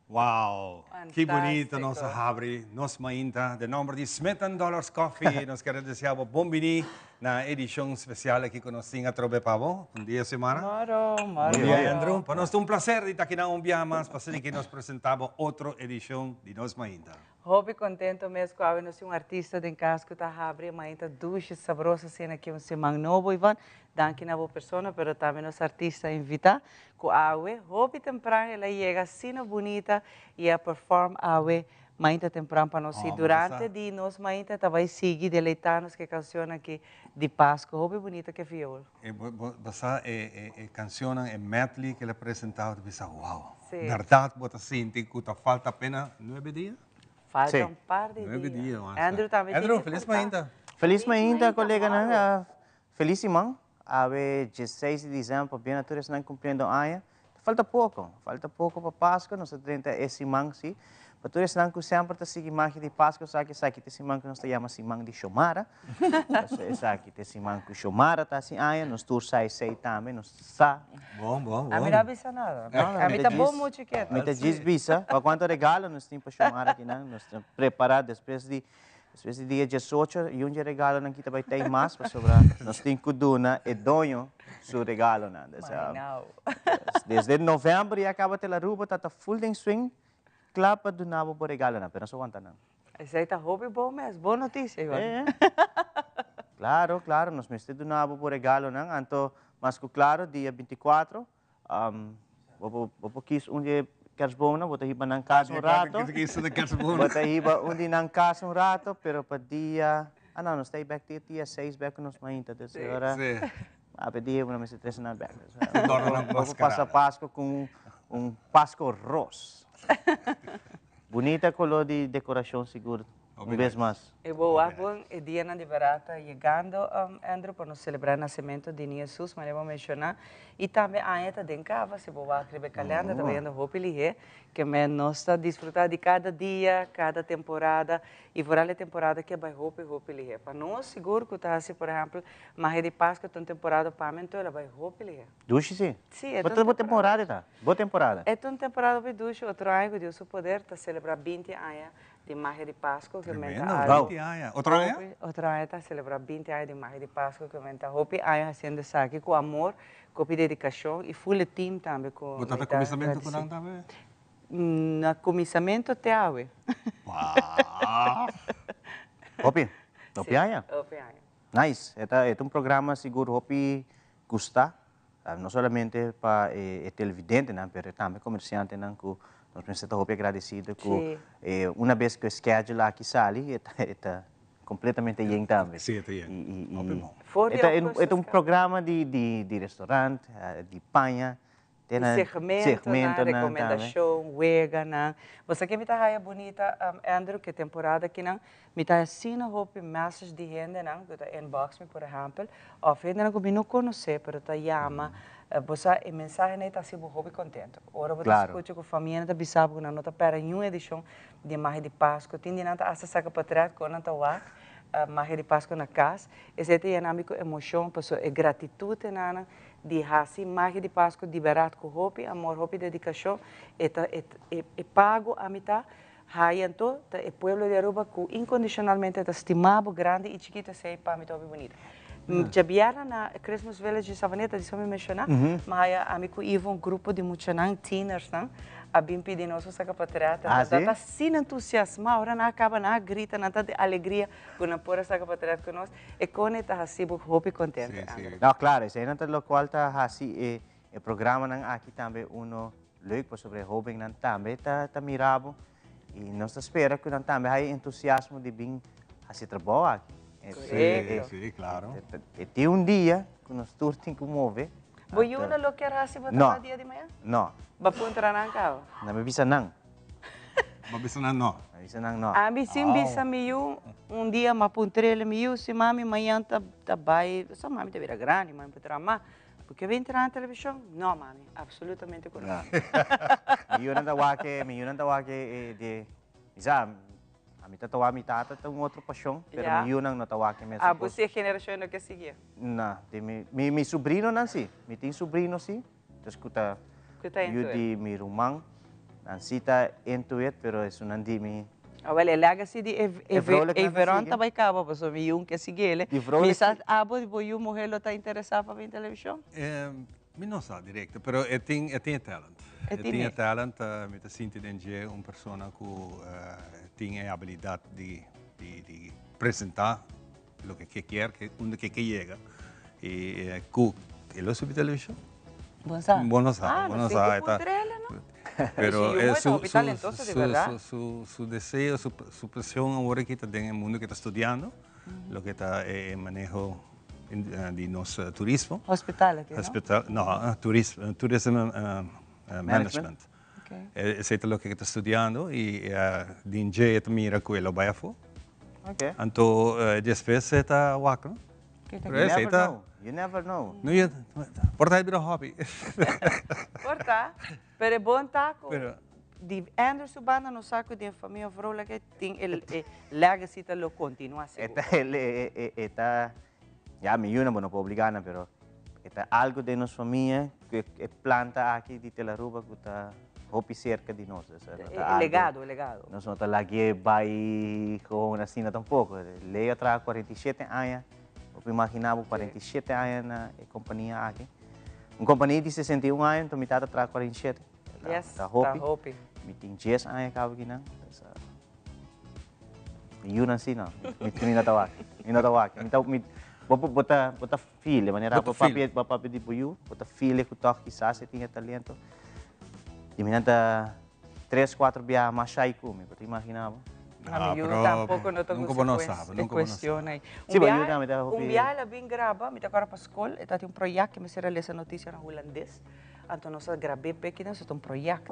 Wow! Ki bunita nos a habri nos mainta. Den nomber di Smith and Dollars Coffee nos kere desea bo bon bini na edicion special aki cu nos tin atrobe pa bo. Bon dia, Xiomara. Moro, moro. Bon dia, Andrew. Pa nos ta un placer di ta akinan un biaha mas pa asina ki nos presenta bo otro edicion di nos mainta. Hopi contento mes cu awe nos tin un artista den cas cu ta habri e mainta dushi, sabroso asina aki un siman nobo, Ivonne. Danki na bo persona, pero tambe nos artista invita cu awe hopi tempran el a yega asina bunita y a perform awe mainta tempran pa nos. Y durante di nos mainta ta bay sigui deleita nos cu e cancionnan aki di Pasco. Hopi bunita cu e viool. E bo sa e cancionnan, e medley cu el a presenta, bo ta bisa wow. Berdad bo ta sinti cu ta falta apena nuebe dia? Falta un par di dia. Nuebe dia. Andrew tambe tin Andrew, feliz mainta. Feliz mainta coleganan. Feliz siman, awe diesseis di december pabia na tur esnan cumpliendo aña. Ta falta poco, falta poco pa Pasco, nos ta drenta e siman si. Pa tur esnan cu semper ta sigui magia di Pasco sa cu esaki ta e siman cu nos ta yama siman di Xiomara. Pasobra esaki ta e siman cu Xiomara ta haci aña, nos tur sa esey tambe, nos sa. Bon, bon, bon. Ami no a bisa nada. Ami ta bon mucho keto. Mi ta djis bisa pa cuanto regalo nos tin pa Xiomara akinan, nos ta prepara despues di Despues di dia diesocho, yun dje regalonan ki ta bai tei mas pasobra nos tin ku duna e doño su regalonan. Desde november ya kaba Tel Aruba ta ta full den swing kla pa duna bo bo regalonan, pero nos a wanta nan. Esei ta hopi bon mes, bon notisia Ivan. Klaro, klaro, nos mester duna bo bo regalonan, anto mas ku klaro dia binticuatro Bo por kis un di e kerstboomnan, bo ta hiba nan kas un rato. Bo ta hiba un di nan kas un rato, pero pa dia, ah no, nos ta ei bek te dia seis bek ku nos mainta, dus e ora ape dia bo no mester trese nan bek. Bo por pasa Pasko ku un Pasko ros. Bunita koló di dekorashon sigur. Un bes mas. E bo wak bon e dianan di berdad ta yegando, Andrew, pa nos celebra e nacemento di Niño Jesus, manera bo a menciona. Y tambe aña ta den caba, si bo wak riba e calender ta bayendo hopi lihe, ke men nos ta disfruta di cada dia, cada temporada, y vooral e temporada ke bay hopi hopi lihe. Pa nos sigur cu ta haci, por ehempel, magia di Pascua ta un temporada pa mi, anto el a bay hopi lihe. Dushi si. Si, e ta un Bo temporada ta? Bo temporada. E ta un temporada hopi dushi, otro aña cu Dios su poder ta celebra binti aña Di magia di Pasco ke men ta Tremendo, 20 aña. Otro aña? Otro aña ta celebra 20 aña di magia di Pasco ke men ta hopi aña haciendo esaki cu amor, cu hopi dedicacion y full e team tambe cu Bo ta ta cuminsamento cu nan tambe? Na cuminsamento te awe. Wow! Hopi, hopi aña. Hopi aña. Nice, e ta e ta un programa sigur hopi gusta. No solamente pa e televidentenan, pero tambe comerciantenan cu nos mester ta hopi agradecido cu una bes cu e schedule aki sali, e ta completamente yen tambe. Sí, e ta yen. Hopi bon. E ta un programa di restaurant, di paña, Di segmentonan, recomendacion, weganan. Bo sa ke mi ta haya bunita, Andrew, ke temporada akinan mi ta haya asina hopi message di hendenan ku ta inbox mi, por ehempel, of hendenan ku mi no konosé pero ta yama. Bo sa e mensahenan ei ta hasi bo hopi kontento. Ora bo ta skucha ku famianan ta bisa bo ku nan no ta pèrdè niun edishon di Magia di Pasku. Tin di nan ta asta saka potret ku nan ta wak Magia di Pasku na kas. Esei ta yena mi ku emoshon pasobra e gratitut e nan Di hasi magia di Pasku di bèrdat ku hopi amor, hopi dedikashon, e ta e e pago a mi ta haya anto ta e pueblo di Aruba ku inkondishonalmente ta stima bo grandi i chikito esei pa mi ta hopi bunita. Djabièrnè na Christmas Village di Savaneta di mi menshoná, mi haya ami ku Ivo un grupo di muchanan, tienersnan, a bin pidi nos un saka patrèt, nan ta asina entusiasmá, ora nan a kaba nan a grita, nan ta di alegria. Ku nan por a saka patras ku nos, e kone ta hasi bo hopi kontento, André. No, klaro, eseinan ta lokual ta hasi e e programanan aki tambe uno leuk, pasobra e hóbennan tambe ta ta mira bo i nos ta spera ku nan tambe haya entusiasmo di bin hasi trabou aki. Korekto. Sí, klaro. E tin un dia ku nos tur tin ku move. Bo yunan lo kier hasi bo trabou dia di mañana? No. Bo a puntra nan kaba? Nan mi bisa nan. Bo bisa nan no. Mi bisa nan no. Ami sin bisa mi yu, un dia m'a puntr'el, mi yu, si mami mañan ta ta bai, sa mami ta bira grandi, mami por traha mas, bo ke bin traha na televishon? No mami, absolutamente ku no. Mi yunan ta wak e, mi yunan ta wak e di, mi sa, ami ta ta wak mi tata ta un otro pashon, pero mi yunan no ta wak e mesun kos. Abo si e generashon no ke sigui? No, di mi, mi subrinonan si, mi tin subrino si. Entonces ku ta yu di mi ruman. Nan si ta into it, pero esunnan di mi. Awel, e legacy di E vrolijk nan ta Everon sigui. ta bai caba, pasobra mi yiu ke siguiele. Di vrolijk Mi sa si. abo di bo yiu muher lo ta interesa pa bin television? Mi no sa directo, pero e tin e tin e talent. E E tin tin e e. talent, mi ta sinti den dje un persona cu tin e habilidad di di di presenta loke ke kier, ke unda ke ke yega. Y cu e lo subi television? Bo sa? Bo no sa, Ah, bo no no tin sa, cu e ta puntr'el, no? Pero Si yu e muher ta su hopi su talentoso di su berdad. su su su deseo, su su pasion awor aki ta den e mundo ke ta studiando, loke ta e maneho di nos turismo. Hospitality, no? Hospital, no, turismo, tourism management. Esey ta loke e ta studiando y den dje e ta mira cu e lo bay afo. Anto despues e ta wak, no? You never know, you never know. No, yo, por ta e bira hobby. Por ta, pero e bon ta cu di Andrew su banda nos sa cu den famia Vrolijk e tin e legacy ta lo continua sigur. E ta, ya mi yunan bo no por obliga nan pero e ta algo den nos famia cu e planta aki di Telaruba cu ta hopi cerca di nos. Dus no ta E algo, legado, e legado. Nos no ta lag'e bay gewoon asina tampoco. Leo a traha 47 aña, bo por imagina bo 47 aña na e compania aki. Un compania di 61 aña, enton mi tata traha 47. Yes, Ta hopi. ta hopi. Mi tin 10 aña caba akinan. Dus, mi yunan si no. Mi, mi no ta wak. Mi no ta wak. Mi ta, mi, bo, bo ta, bo ta feel, de manera Bo ta bo papia, feel. bo papia di bo yu, bo ta feel ku tòg kisas e tin e talento. Di mi nan ta tres, kuater biaha mas shy ku mi, bo ta imagina bo? Ah, mi yu pero tampoco no ta nunca gusta bo no e sabe, nunca bo no cuestion sabe. ahí. Sí, bo yu tambe ta hopi. Un biaha el a bin graba, mi ta acorda pa scol, e tabatin un proyect ke mester a lesa noticia na hulandes. Anto nos a grab'é p'e kinan, so ta un proyect.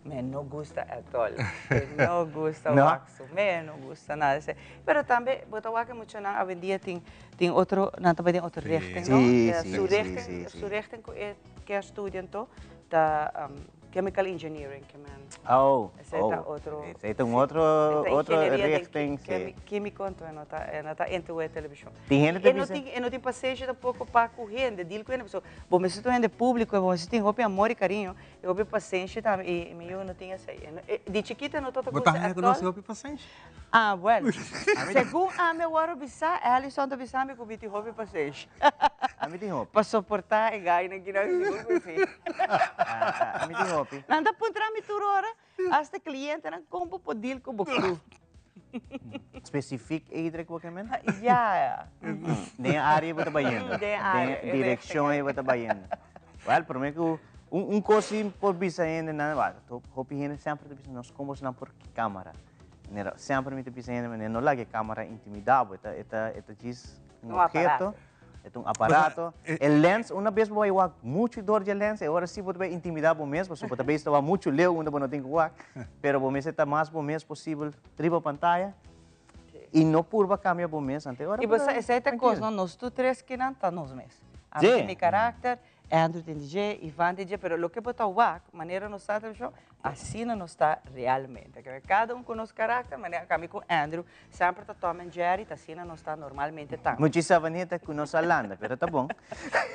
Me no gusta at all. Me no gusta No? wak su, me no gusta nada esei. Pero tambe bo ta wak e muchanan awendia tin tin otro, nan ta bai den otro richting, no? Sí, Eh, sí, su sí, richting, sí, sí. su richting ku e kier studia anto ta chemical engineering ke men. Oh, Esei ta oh. otro. Esei ta un Sí. otro, E ta otro ingenieria den richting, sí. Químico anto e no ta, e no ta into e televishon. Tin hende ta E no bisa. tin, e no tin pasenshi tampoco pa cu hende, deal cu hende, pasobra bo mester ta un hende publico y bo mester tin hopi amor y cariño y hopi pasenshi tambe y mi yu no tin esey. E no, e di chikito e no tabata Bo ta gusta haña at cu nos all. tin hopi pasenshi? Ah, bueno. Segun ami a wòrdu bisa, Allison ta bisa mi cu mi tin hopi pasenshi. Ami tin hopi. Pa soporta e gainan kinan sigur cu si. Ami tin hopi. Nan ta puntra mi tur ora, hasta clientenan, con bo por deal cu bo crew? Specifiek Edric bo ke men? Ja. Den e area bo ta bayendo. Den e area. Den e direccion ei bo ta bayendo. Wel, prome ku un un kos si por bisa hendenan, wel, hopi hende semper ta bisa nos kon bosnan por camara. Manera semper mi ta bisa hende manera no laga e camara intimida bo, e ta e ta e ta djis un Un aparato. obheto, e ta un aparato. E lens, una bes bo bai wak muchu dor dje lens, e ora si bo ta bai intimida bo mes, pasobra bo ta bezig ta wak muchu leu unda bo no tin ku wak, pero bo mester ta mas bo mes posibel riba pantaya y no purba cambia bo mes ante ora Y bo bo ta sa esey ta cos trankil. no, nos tur tres kinan ta nos mes. Ami Sí. tin mi karakter, Andrew tin di dje, Ivan tin di dje, pero loke bo ta wak, manera nos ta televishon, asina nos ta realmente. Ke kada un ku nos karakter, manera ku ami ku Andrew semper ta Tom and Jerry, ta asina nos ta normalmente tambe. Muchi savaneta ku nos a landa, pero ta bon.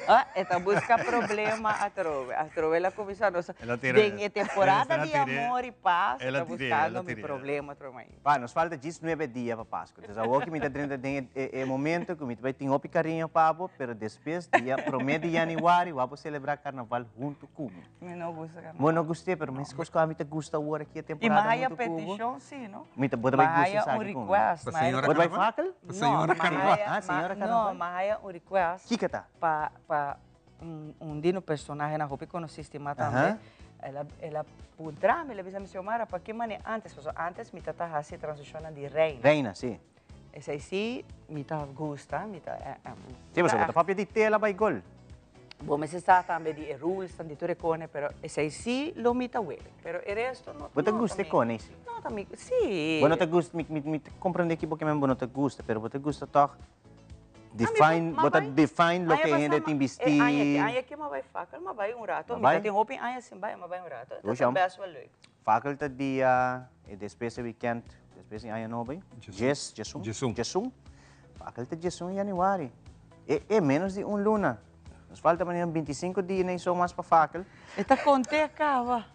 Ah, e ta buska problema atrobe. Atrobe el a kuminsá nos El a tira, den e temporada el a di tira, amor i pas, el a ta tira, el a buskando mi tira. problema atrobe mai. Pa, nos falta djis nuebe dia pa Pasku. Entonces awor ku mi ta drenta den e e momento ku mi ta bai tin hopi kariño pa bo, pero despues dia promé di yanüari wou bo selebrá karnaval huntu ku mi. Mi no gusta karnaval. Bo no gust'é, pero meskos ku ami ta gusta awor aki e I temporada mi haya huntu ku bo. petishon si, no? Mi ta, bo ta bai Mi gusta haya un esaki ku mi. request. Pa Mi haya señora Bo ta bai karnaval? fakel? Pa señora No, mi karnaval. haya, Ah, señora no, karnaval. mi haya un request. Kiko ta? Pa, pa Un un di nos personahenan hopi konosí stimá tambe, el a el a puntra mi, el a bisa mi, Xiomara, p'aki manera ántes? Pasobra ántes mi ta ta hasi e transishonnan di reina. Reina, sí. Esei sí mi ta gusta, mi ta Sí, pasobra bo ta papia di tela bai gol. Bo mester sa tambe di e rulesnan, di tur e kone, pero esei sí lo mi ta wele. Pero e resto no Bo ta no ta gusta e mi kone sí? No ta mi, sí. Bo no ta gusta, mi mi mi ta komprendé ki bo ke men bo no ta gusta, pero bo ta gusta tòg Define, bo ta define loke hende tin bisti. E aña aki, aña aki m'a bai fakel, m'a bai un rato. Mi ta tin hopi aña sin bai, m'a bai un rato. E ta best wel leuk. Fakel ta dia, e despues e weekend, despues di aña nobo ei. Djes, djesun? Djesun. Djesun. Fakel ta djesun januari. E, e menos di un luna. Nos falta manera 25 dia nei so mas pa fakel. E ta konte a kaba.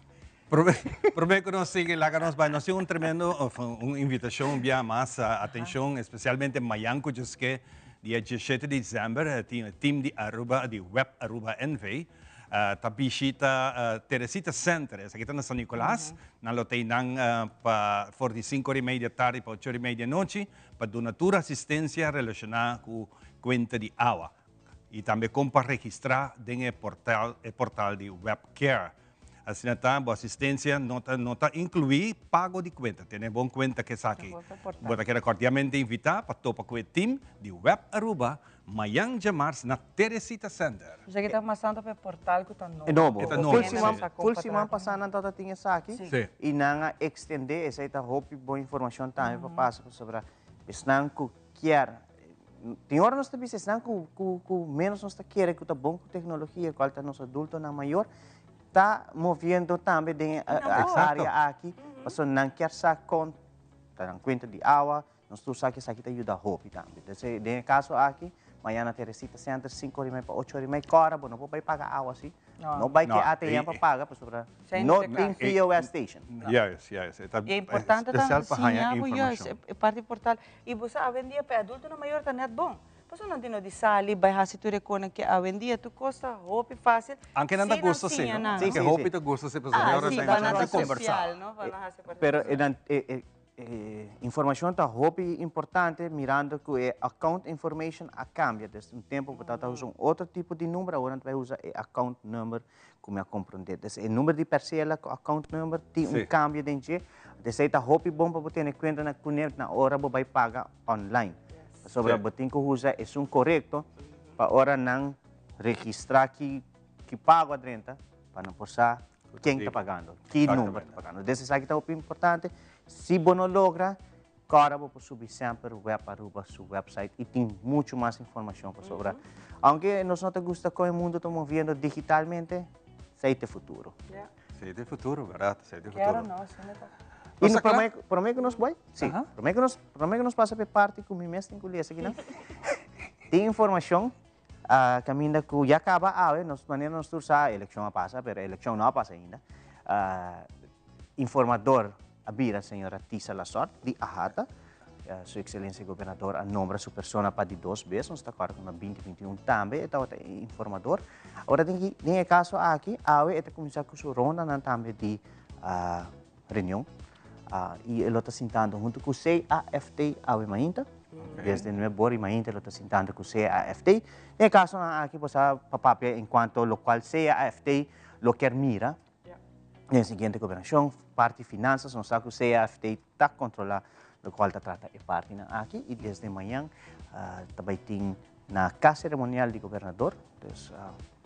Prome ku nos sigui, laga nos bai. Nos tin un tremendo of un invitashon un bia mas. Atenshon, espesialmente mayan ku djeske dia diesshete di desèmber tin e team di Aruba, di Web Aruba NV, ta bishita Teresita Center. Esaki ta na San Nicolas. Nan lo ta einan pa for di sinku ora i media tardi pa ocho ora i media anochi pa duna tur asistensia relashoná ku kuenta di awa. I tambe kon pa registrá den e portal e portal di WebCare. Asina ta, bo asistensia no ta no ta inkluí pago di kuenta. Tene bon kuenta ku esaki. Bo ta keda kordialmente invitá pa topa ku e tim di Web Aruba mayan djamars na Teresita Center. Esaki ta mas tantu pa e portal ku ta nobo. E nobo. E ta nobo, Ful siman, si. ful siman pasá nan tabata tin esaki. Si. I nan a ekstendé. Esei ta hopi bon informashon tambe pa pasa pasobra esnan ku kier Tin ora nos ta bisa esnan ku ku ku menos nos ta kere ku ta bon ku teknologia, kual ta nos adultonan mayor, ta moviendo tambe den e área aki, pasobra nan kier sa kon ta nan kuenta di awa, nos tur sa ku esaki ta yuda hopi tambe. Entonces den e kaso aki, mañana Teresita Center sinku ora i mei pa ocho ora i mei, kòrda bo no por bai paga awa si, no bai ke ATM pa paga pasobra no tin POS station. Juist, juist. E ta E importante ta especial pa haña siña bo juist informacion. e parti portal. I bo sa awendia pa e adultonan mayor ta net bon. Pasobra nan tin no di sali bai hasi tur e konan ke awendia tur kos ta hopi fasil. Anke nan ta Si nan gusta si, siña no? nan. Anke hopi ta gusta si pasobra Ah, ora si, nan pa nan ta ta kombersá. sosial, no? Pa nan hasi parti Pero sosial. nan e informacion ta hopi importante mirando cu e account information a cambia. Desde un tempo bo tabata usa un otro tipo di number, awor nan ta bay usa e account number cu mi a comprende. Des e number di percela cu account number tin un cambio den dje. Desey ta hopi bon pa bo tene cuenta na cune na ora bo bay paga online. Pasobra bo tin cu usa esun corecto pa ora nan registra ki ki pago a drenta pa nan por sa ken ta pagando, ki number ta pagando. Des esaki ta hopi importante. Si bo no logra, kòrda bo por subi semper Web Aruba su website y tin mucho mas informacion pasobra aunke nos no ta gusta con e mundo ta moviendo digitalmente, esey ta e futuro. Esey ta e futuro, berdad, esey ta e futuro. Kier o no, asina ta. Y no, prome, prome cu nos bai, si, prome cu nos, prome cu nos pasa pa e parti cu mi mes tin cu lesa akinan, tin informacion Caminda cu ya caba awe, nos manera nos tur sa, eleccion a pasa, pero eleccion no a pasa ainda. Informador a bira señora Tisa Lasort di AHATA. Su Excelencia Gobernador a nombra su persona pa di dos bes, nos ta acorda cu na binti binti un tambe e tabata e informador. Ora den ki, den e caso aki, awe e ta cuminsa cu su rondanan tambe di reunion y e lo ta sintando hunto cu CAFT awe mainta. Desde nuebe ora y mainta e lo ta sintando cu CAFT. Den e casonan aki bo sa pa papia en cuanto locual CAFT lo kier mira den e siguiente gobernacion. Parti finanzas nos sa cu CAFT ta controla locual ta trata e partinan aki y desde mañan ta bay tin na cas ceremonial di gobernador. Dus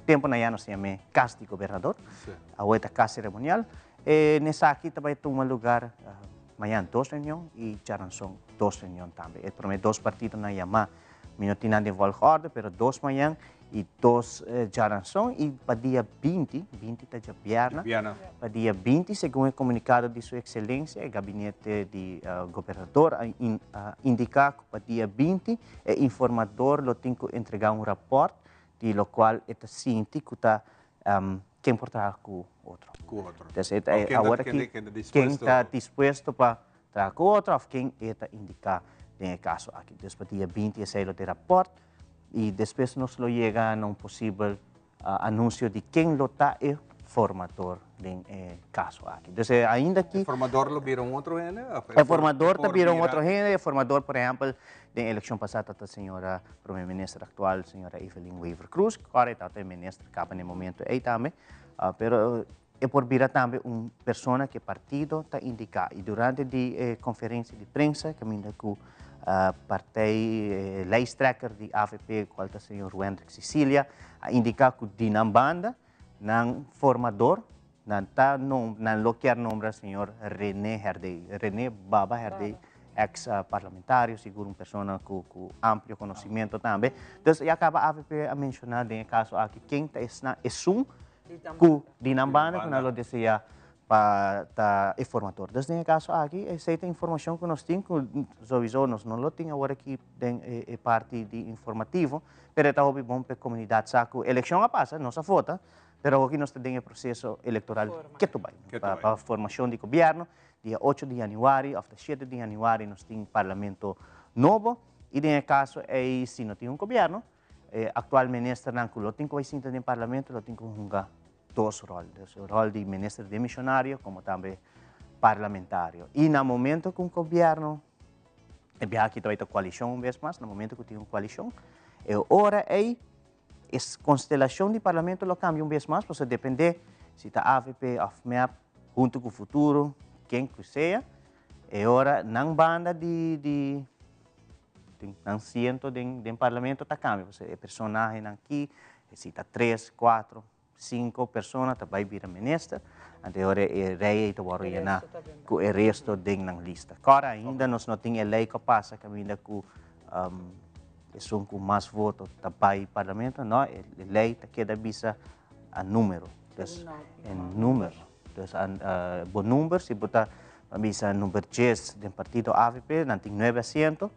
tempo na ya nos ta yam'e cas di gobernador. Awe ta cas ceremonial. E nesaki ta bay tuma lugar mañan dos reunion y djaranson dos reunion tambe. E prome dos partidonan yama mi no tin nan den volgorde pero dos mañan y dos djaranson y pa dia binti, binti ta djabièrnè, pa dia binti segun e comunicado di su excelencia e gabinete di gobernador a indica cu pa dia binti e informador lo tin cu entrega un rapport di locual e ta sinti cu ta ken por traha cu otro. Cu otro. Entonces, e ta, awor aki, ken ta dispuesto pa traha cu otro of ken e ta indica den e caso aki. Entonces, pa dia binti esey lo ta e rapport y despues nos lo yega na un posibel anuncio di ken lo ta e formador den e caso aki. Entonces, ainda aki... E formador lo bira un otro hende? E formador ta bira un otro hende. E formador, por ehempel, den eleccion pasa ta ta señora Prome Minister actual, señora Evelyn Wever-Croes, cu ora e tabata e minister caba na e momento ey tambe. Pero e por bira tambe un persona cu e partido ta indica. Y durante di e conferencia di prensa caminda cu partij lijsttrekker di avp, cual ta señor Wendrick Cecilia, a indica cu di nan banda, nan formador, nan ta nom, nan lo kier nombra señor Rene Herdé, Rene Baba Herdé, ex parlamentario, sigur un persona cu cu amplio conocimiento tambe. Dus ya caba avp a menciona den e caso aki ken ta esnan, esun cu di nan banda cu nan lo desea pa ta e formador. Dus den e caso aki esey ta informacion cu nos tin cu sowiso nos no lo tin awor aki den e parti di informativo, pero e ta hopi bon pa e comunidad sa cu eleccion a pasa, nos a vota, Pero aki nos ta den e proceso electoral keto bay pa formacion di gobierno. Dia ocho di januari of ta shete di januari nos tin parlamento nobo y den e caso ey si no tin un gobierno e actual ministernan cu lo tin cu bay sinta den parlamento lo tin cu hunga dos rol. Dus e rol di minister demisionario como tambe parlamentario. Y na momento cu un gobierno e biaha aki ta bay ta coalicion un bes mas, na momento cu tin un coalicion e ora ey E konstelashon di parlamento lo kambia un bes mas, pasobra dependé si ta avp òf mep huntu ku Futuro, ken ku sea, e ora nan banda di di nan siento den den parlamento ta kambia, pasobra e personahenan aki, si ta tres, kuatro, sinku persona ta bai bira minister, anto e ora e rei ei ta wòrdu yená ku e resto den nan lista. Kòrda ainda nos no tin e lei ku a pasa kaminda ku esun ku mas voto ta bai parlamento, no, e lei ta keda bisa a numero, dus e numero, dus bo number si bo ta bisa number djes den partido avp nan tin nuebe asiento.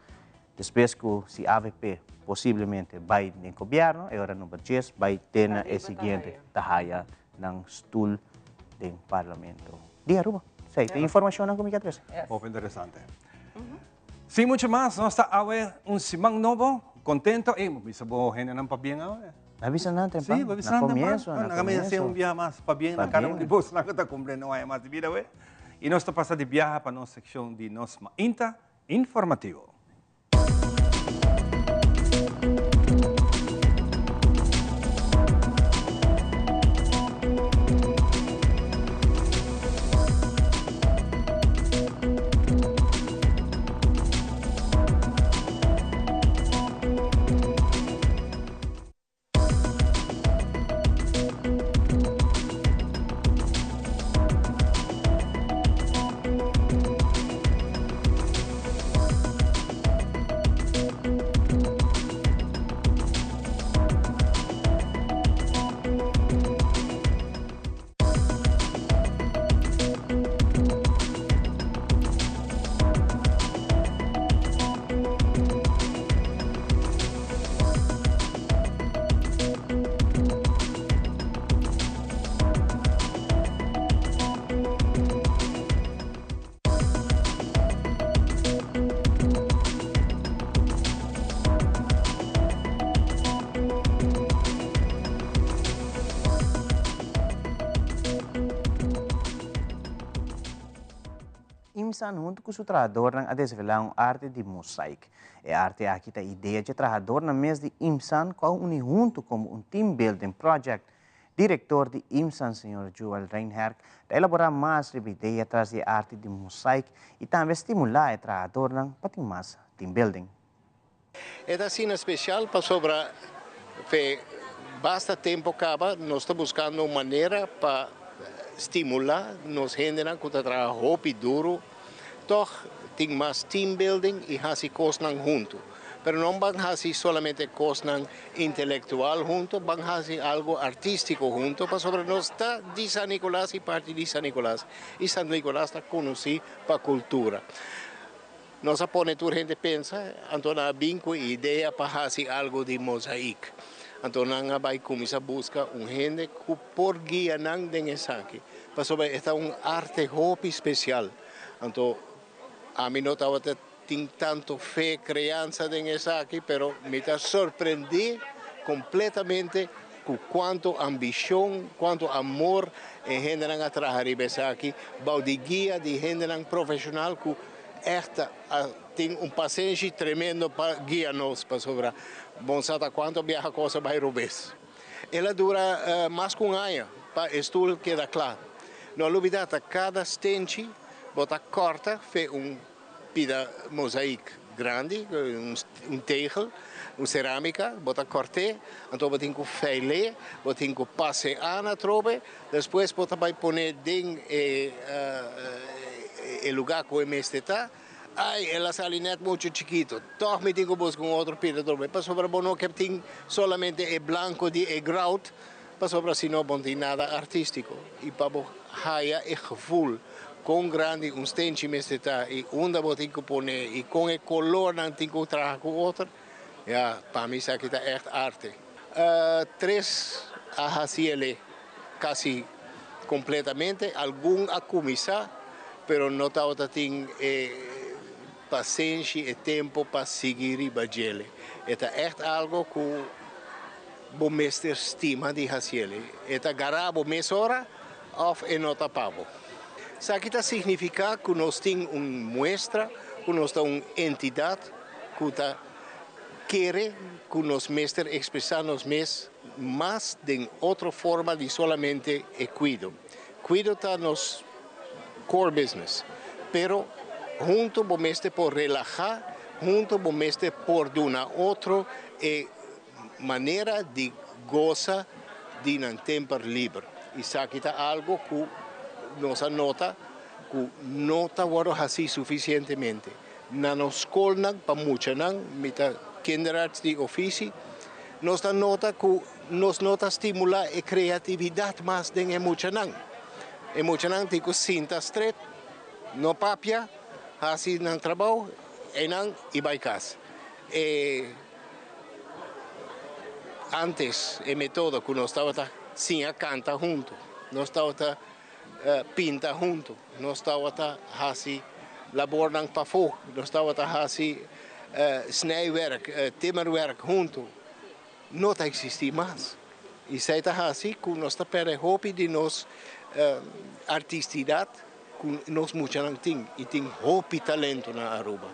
Despues ku si avp posiblemente bai den gobièrnu, e ora number djes bai te na e siguiente ta haya nan stul den Parlamento di Aruba. Esei ta e informashonnan ku mi ke trese. Hopi interesante. Sin mucho mas, nos ta awe un siman nobo, kontento. Ey, bo bisa bo hendenan pabien awe? Mi a bisa nan tempran. Sí, bo bisa nan tempran. Na komienso, na komienso. Nan a un biaha mas pabien na kada un di bosnan ku ta kumpliendo un aña mas di bida awe. I nos ta pasa di biaha pa nos sekshon di Nos Mainta. Informativo. Imsan huntu ku su trahadornan a desvelá un arte di mosaik. E arte aki ta idea dje trahadornan mes di Imsan ku a uni huntu komo un team building project. Direktor di Imsan señor Joel Reinherk ta elaborá mas riba idea tras di e arte di mosaik i tambe stimulá e trahadornan pa tin mas team building. E ta asina special pasobra fe basta tempo caba nos ta buscando un manera pa stimula nos hendenan cu ta traha hopi duro tog tin mas team building y haci cosnan hunto. Pero no ban haci solamente cosnan intelectual hunto, ban haci algo artistico hunto pasobra nos ta di San Nicolas y parti di San Nicolas y San Nicolas ta conoci pa cultura. Nos a pone tur hende pensa, anto nan a bin ku e idea pa hasi algu di mozaik. Anto nan a bai kuminsá buska un hende ku por guia nan den esaki, pasobra e ta un arte hopi spesial. Anto ami no tabata tin tantu fe, kreansa den esaki, pero mi ta sorprendí kompletamente ku kuantu ambishon, kuantu amor e hendenan a traha riba esaki, bou di guia di hendenan profeshonal ku Echt a tin un pasenshi tremendo pa guia nos pasobra bon sa ta cuanto biaha cos a bay robes. El a dura mas cu un aña pa e stoel keda cla. No lubida ta cada stenchi bo ta corta fe un pida mozaik grandi, un tegel, un ceramica, bo ta cort'e, anto bo tin cu feil'e, bo tin cu pas'e ana atrobe, Despues bo ta bai pone den e e lugá ku e mester ta. Ai, el a sali nèt muchu chikitu. Tòg mi tin ku buska un otro pida trobe, pasobra bo no ke tin solamente e blanko di e grout, pasobra si no bo no tin nada artístiko. I pa bo haya e gevoel kon grandi un stenchi mester ta i unda bo tin ku pone i kon e kolornan tin ku traha ku otro, ya, pa mi esaki ta ègt arte. Tres a hasi el'e. kasi kompletamente, algun a kuminsá, pero no tabatin e pasenshi i tempu pa sigui riba dje. E ta echt algu ku bo mester stima di hasi. E ta gara bo mesora òf e no ta pa bo. Esaki ta signifiká ku nos tin un muestra, ku nos tin un entidat ku ta kere ku nos mester ekspresá nos mes mas di otro forma di solamente e kuido. Kuido ta nos core business, pero huntu bo mester por relahá, huntu bo mester por duna otro e manera di gosa di un tempu liber. Esaki ta algu ku nos a nota ku no ta asina sufisientemente. Na nos skol pa muchanan, mi ta kinderarts di ofishi, nos ta nota ku nos no ta stimulá e kreatividat mas den e muchanan. E muchanan tin ku sinta stret, no papia, hasi nan trabou, i nan i bai kas. E antes e método ku nos tabata siña kanta huntu, nos tabata pinta huntu, nos tabata hasi labornan pafó, nos tabata hasi snijwerk, timmerwerk huntu. No ta eksistí mas. I esei ta asina ku nos ta pèrdè hopi di nos artistidat ku nos muchanan tin i tin hopi talento na Aruba.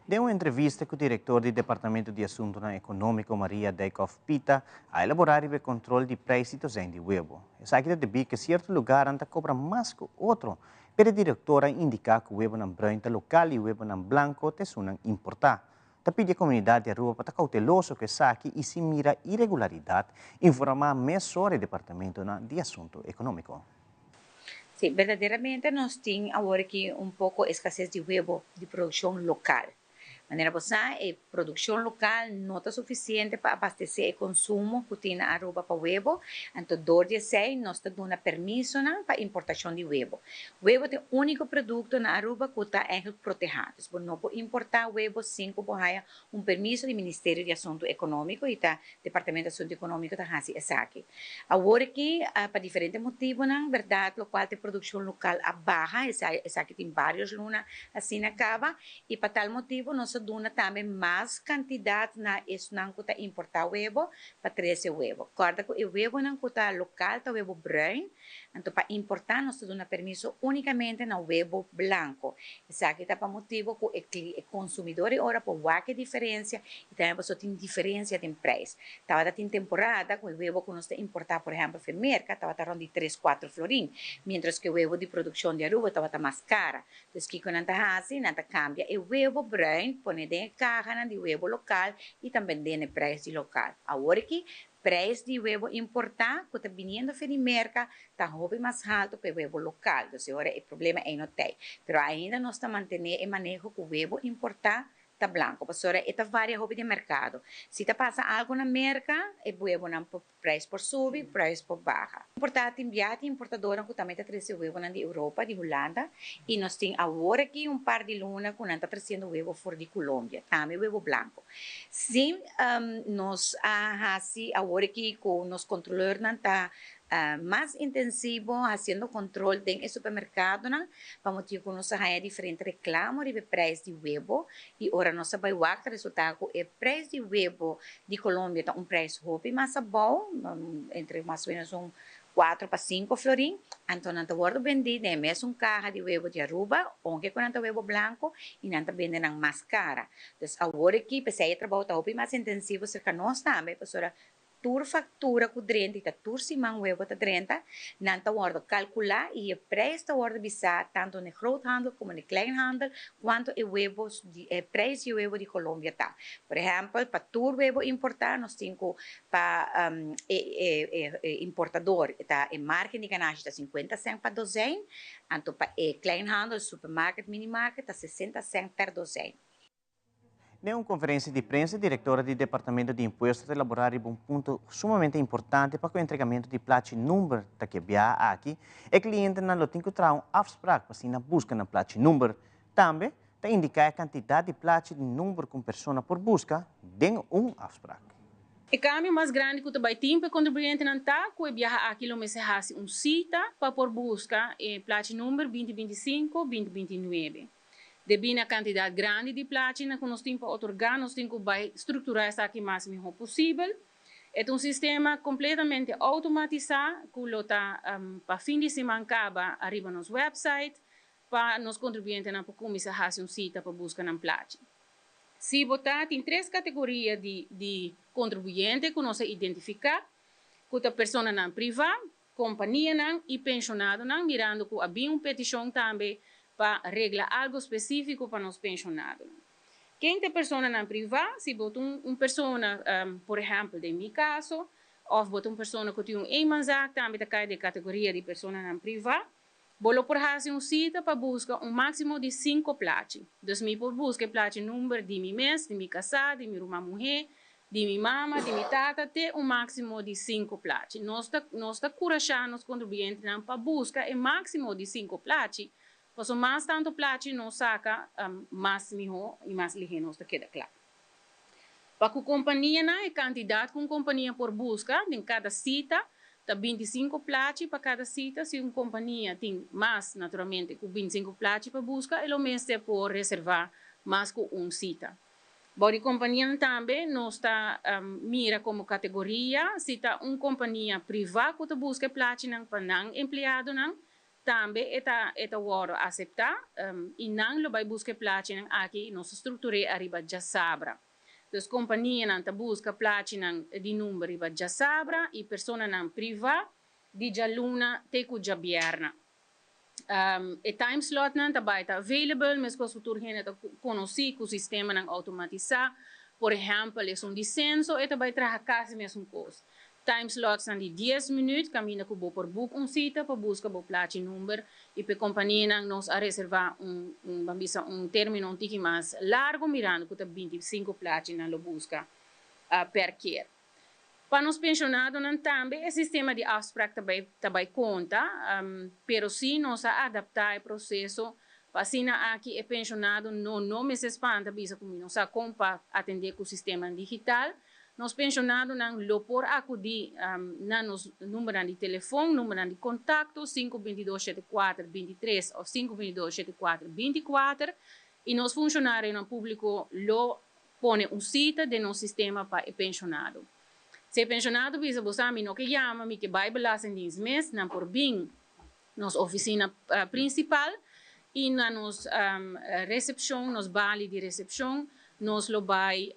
Den un entrevista ku e direktor di Departamento di Asuntu Ekonómiko, Maria Dijkhoff Pita, a elaborá e kontròl di preis di dozijn di webu. Esaki ta debí ku sierto lugá ta kobra mas ku otro, pero e direktor a indiká ku webunan bruin ta lokal i webunan blanku ta importá. Ta pidi e komunidat di Aruba pa ta kouteloso ku esaki i si mira irregularidat, informá mesora e Departamento di Asuntu Ekonómiko. Sí, berdaderamente nos tin awor aki un poko eskases di webu di produkshon lokal. Manera bo sa, e produkshon lokal no ta sufisiente pa abastesé e konsumo ku tin na Aruba pa webu. Anto, dor di esei, nos ta duna permisonan pa importashon di webu. Webu ta e úniko produkto na Aruba ku ta eigenlijk protehá. Anto, bo no por importá webu sin ku bo haya un permiso di Ministerio di Asuntu Ekonómiko i ta Departamento di Asuntu Ekonómiko ta hasi esaki. Awor aki, pa diferente motivonan, berdat, lokual e produkshon lokal a baha, esaki tin vários luna asina kaba, i pa tal motibu nos a duna tambe mas kantidat na esnan ku ta importá webu pa trese webu. Kòrda ku e webunan ku ta lokal ta webu bruin, anto pa importá nos ta duna permiso únikamente na webu blanku. Esaki ta pa motibu ku e konsumidó ora por wak e diferensia i tambe pasobra tin diferensia den preis. Tabatin temporada ku e webu ku nos ta importá, por ehèmpel, for Merka, tabata rònt di 3, 4 florin, mientras ku e webu di produkshon di Aruba tabata mas kara. Dus kiko nan ta hasi, nan ta kambia e webu bruin, pone den kaha di webu lokal i tambe den e preis di lokal. Awor aki, preis di webu importá, ku ta biniendo for di Merka, ta hopi mas haltu ku e webu lokal. Dus awor e problema ei no t'ei. Pero ainda nos ta mantené e maneho ku webu importá ta blanku. Pasobra e ta varia hopi den merkado. Si ta pasa algu na Merka, e webunan preis por subi, preis por baha. Importá tin bia tin importadónan ku tambe ta trese webunan di Europa, di Hulanda, i nos tin awor aki un par di luna ku nan ta tresiendo webu for di Colombia, tambe webu blanku. Sí, nos a hasi awor aki ku nos kontrolornan ta mas intensivo hasiendo kontrol den e supermerkadonan, pa motibu ku nos a haña diferente reklamo riba e preis di webu i ora nos a bai wak resultá ku e preis di webu di Colombia ta un preis hopi mas abou, entre mas o menos un 4 pa 5 florin, anto nan ta wòrdu bendí den mesun kaha di webu di Aruba, aunke ku nan ta webu blanku, i nan ta bende nan mas kara. Dus awor aki, p'esei e trabou ta hopi mas intensivo serka nos tambe, pasobra tur faktura ku drenta, ta tur siman webu ta drenta, nan ta wòrdu kalkulá i e preis ta wòrdu bisá tantu na groothandel komo na kleinhandel, kuantu e webu, e preis di webu di Colombia ta. Por ehèmpel, pa tur webu importá, nos tin ku pa e importadó, ta e margen di ganashi ta 50 cent pa dozijn, anto pa e kleinhandel, supermarket, minimarket, ta 60 cent per dozijn. Den un konferensia di prensa, direktor di Departamento di Impuesto a elaborá un punto sumamente importante pa e entregamentu di plachi number ta ku bia aki, e klientenan lo tin ku traha un afspraak pa asina buska nan plachi number. Tambe ta indiká e kantidat di plachi di number ku un persona por buska den un afspraak. E kambio mas grandi ku ta bai tin pa e kontribuyentenan ta ku e biaha aki lo mester hasi un sita pa por buska e plachi number binti 25, 2029. Debí na kantidat grandi di plachinan ku nos tin pa otorgá, nos tin ku bai strukturá esaki mas mihó posibel. E ta un sistema kompletamente outomatisá ku lo ta pa fin di siman kaba ariba nos wèpsait pa nos kontribuyentenan por kuminsá hasi un sita pa buska nan plachi. Si bo ta tin tres kategoria di di kontribuyente ku nos a identifiká, ku ta personanan privá, kompanianan i penshonadonan, mirando ku a bin un petishon tambe pa regla algu spesífiko pa nos penshonadonan. Ken ta e personanan privá? Si bo ta un persona, por ehèmpel den mi kaso, òf bo ta un persona ku tin un eenmanszaak tambe ta kai den e kategoria di personanan privá, bo lo por hasi un sita pa buska un máksimo di sinku plachi. Dus mi por buska e plachi number di mi mes, di mi kasá, di mi ruman muhé, di mi mama, di mi tata, te un máksimo di sinku plachi. Nos ta nos ta kurashá nos kontribuyentenan pa buska e máksimo di sinku plachi, pasobra mas tantu plachi nos saka, mas mihó i mas lihé nos ta keda kla. Pa ku kompanianan, e kantidat ku un kompania por buska den kada sita ta 25 plachi pa kada sita. Si un kompania tin mas, naturalmente, ku 25 plachi pa buska, e lo mester por reservá mas ku un sita. Bou di kompanianan tambe nos ta mira komo kategoria si ta un kompania privá ku ta buska e plachinan pa nan empleadonan, tambe e ta e ta wòrdu aseptá i nan lo bai buska e plachinan aki i nos ta struktur'é ariba djasabra. Dus kompanianan ta buska plachinan di number riba djasabra i personanan privá di djaluna te ku djabièrna. E time slotnan ta bai ta available meskos ku tur hende ta konosí ku sistemanan outomatisá. Por ehèmpel esun di senso e ta bai traha kasi mesun kos. Time slotsnan di 10 minüt kaminda ku bo por book un sita pa buska bo plachi number i pa e kompanianan nos a reservá un un ban bisa un término un tiki mas largu mirando ku ta 25 plachinan lo buska per keer. Pa nos penshonadonan tambe e sistema di afspraak ta bai ta bai konta, pero si nos a adaptá e proseso pa asina aki e penshonado no no mester spanta bisa ku mi no sa kon pa atendé ku sistemanan digital. Nos penshonadonan lo por akudí na nos numbernan di telefon, numbernan di kontakto, 5 22 74 23 òf 5 22 74 24, i nos funshonarionan públiko lo pone un sita den nos sistema pa e penshonado. Si e penshonado bisa bo sa mi no ke yama, mi ke bai Belastingdienst mes, nan por bin nos ofisina prinsipal i na nos resepshon, nos bali di resepshon, nos lo bai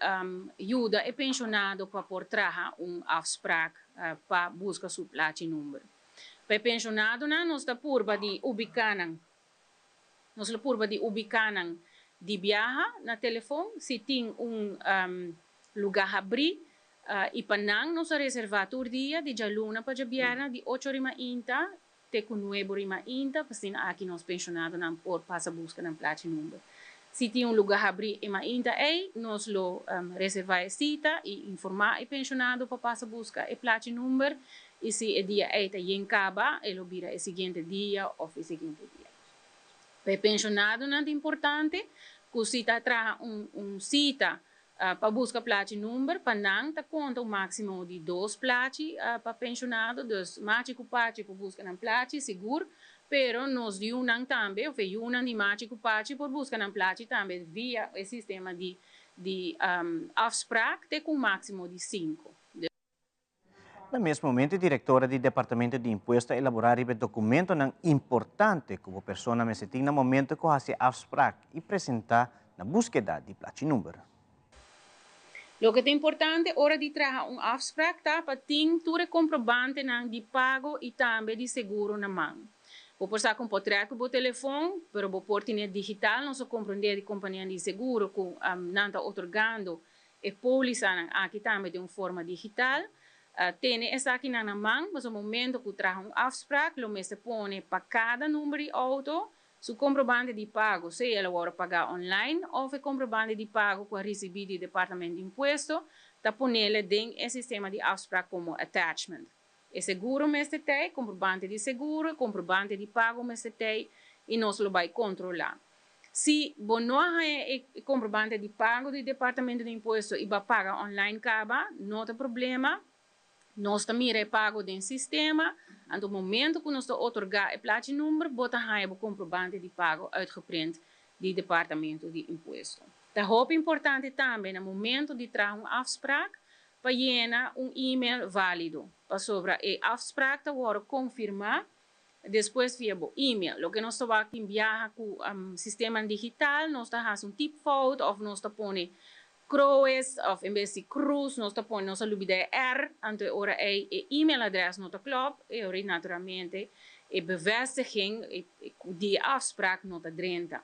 yuda e penshonado pa por traha un afspraak pa buska su plachi number. Pa e penshonadonan nos ta purba di ubiká nan. Nos lo purba di ubiká nan di biaha na telefon si tin un lugá habrí i pa nan nos a reservá tur dia di djaluna pa djabièrnè di 8 or mainta te ku 9 or mainta, pa asina aki nos penshonadonan por pasa buska nan plachi number. Si tin un lugá habrí e mainta ei, nos lo reservá e sita i informá e penshonado pa pasa buska e plachi number i si e dia ei ta yen kaba, e lo bira e siguiente dia òf e siguiente dia. Pa e penshonadonan ta importante ku si ta traha un un sita pa buska plachi number, pa nan ta konta un máksimo di dos plachi pa penshonado, dus machi ku pachi por buska nan plachi sigur, pero nos yunan tambe, òf e yunan di machi ku pachi por buska nan plachi tambe via e sistema di di afspraak te ku un máksimo di sinku. Na mes momento, e direktora di Departamento di Impuesto a elaborá riba e dokumentonan importante ku bo persona mester tin na momento ku hasi afspraak i presentá na búskeda di plachi number. Loke ta importante ora di traha un afspraak ta pa tin tur e komprobantenan di pago i tambe di seguro na man. Bo por saka un potrèt ku bo telefon, pero bo por tine digital. Nos a komprondé di kompanianan di seguro ku nan ta otorgando e pólisanan aki tambe den un forma digital. Tene esakinan na man, pasobra momento ku traha un afspraak lo mester pone pa kada number di outo su komprobante di pago, sea el a wòrdu pagá online òf e komprobante di pago ku a risibí di Departamento di Impuesto, ta ponele den e sistema di afspraak komo attachment. E seguro mester tei, komprobante di seguro, e komprobante di pago mester tei i nos lo bai kontrolá. Si bo no a haña e komprobante di pago di Departamento di Impuesto i bo a paga online kaba, no ta problema. Nos ta mira e pago den sistema, anto momento ku nos ta otorgá e plachi number, bo ta haña bo komprobante di pago uitgeprint di Departamento di Impuesto. Ta hopi importante tambe na momento di traha un afspraak pa yena un email válido, pasobra e afspraak ta wòrdu konfirmá despues via bo email. Loke nos ta wak tin biaha ku sistemanan digital, nos ta hasi un typfout òf nos ta pone Croes of en bes di Cruz nos ta pone nos a lubida e R, anto e ora ei e email adres no ta klop, e ora ei naturalmente e bevestiging di e afspraak no ta drenta.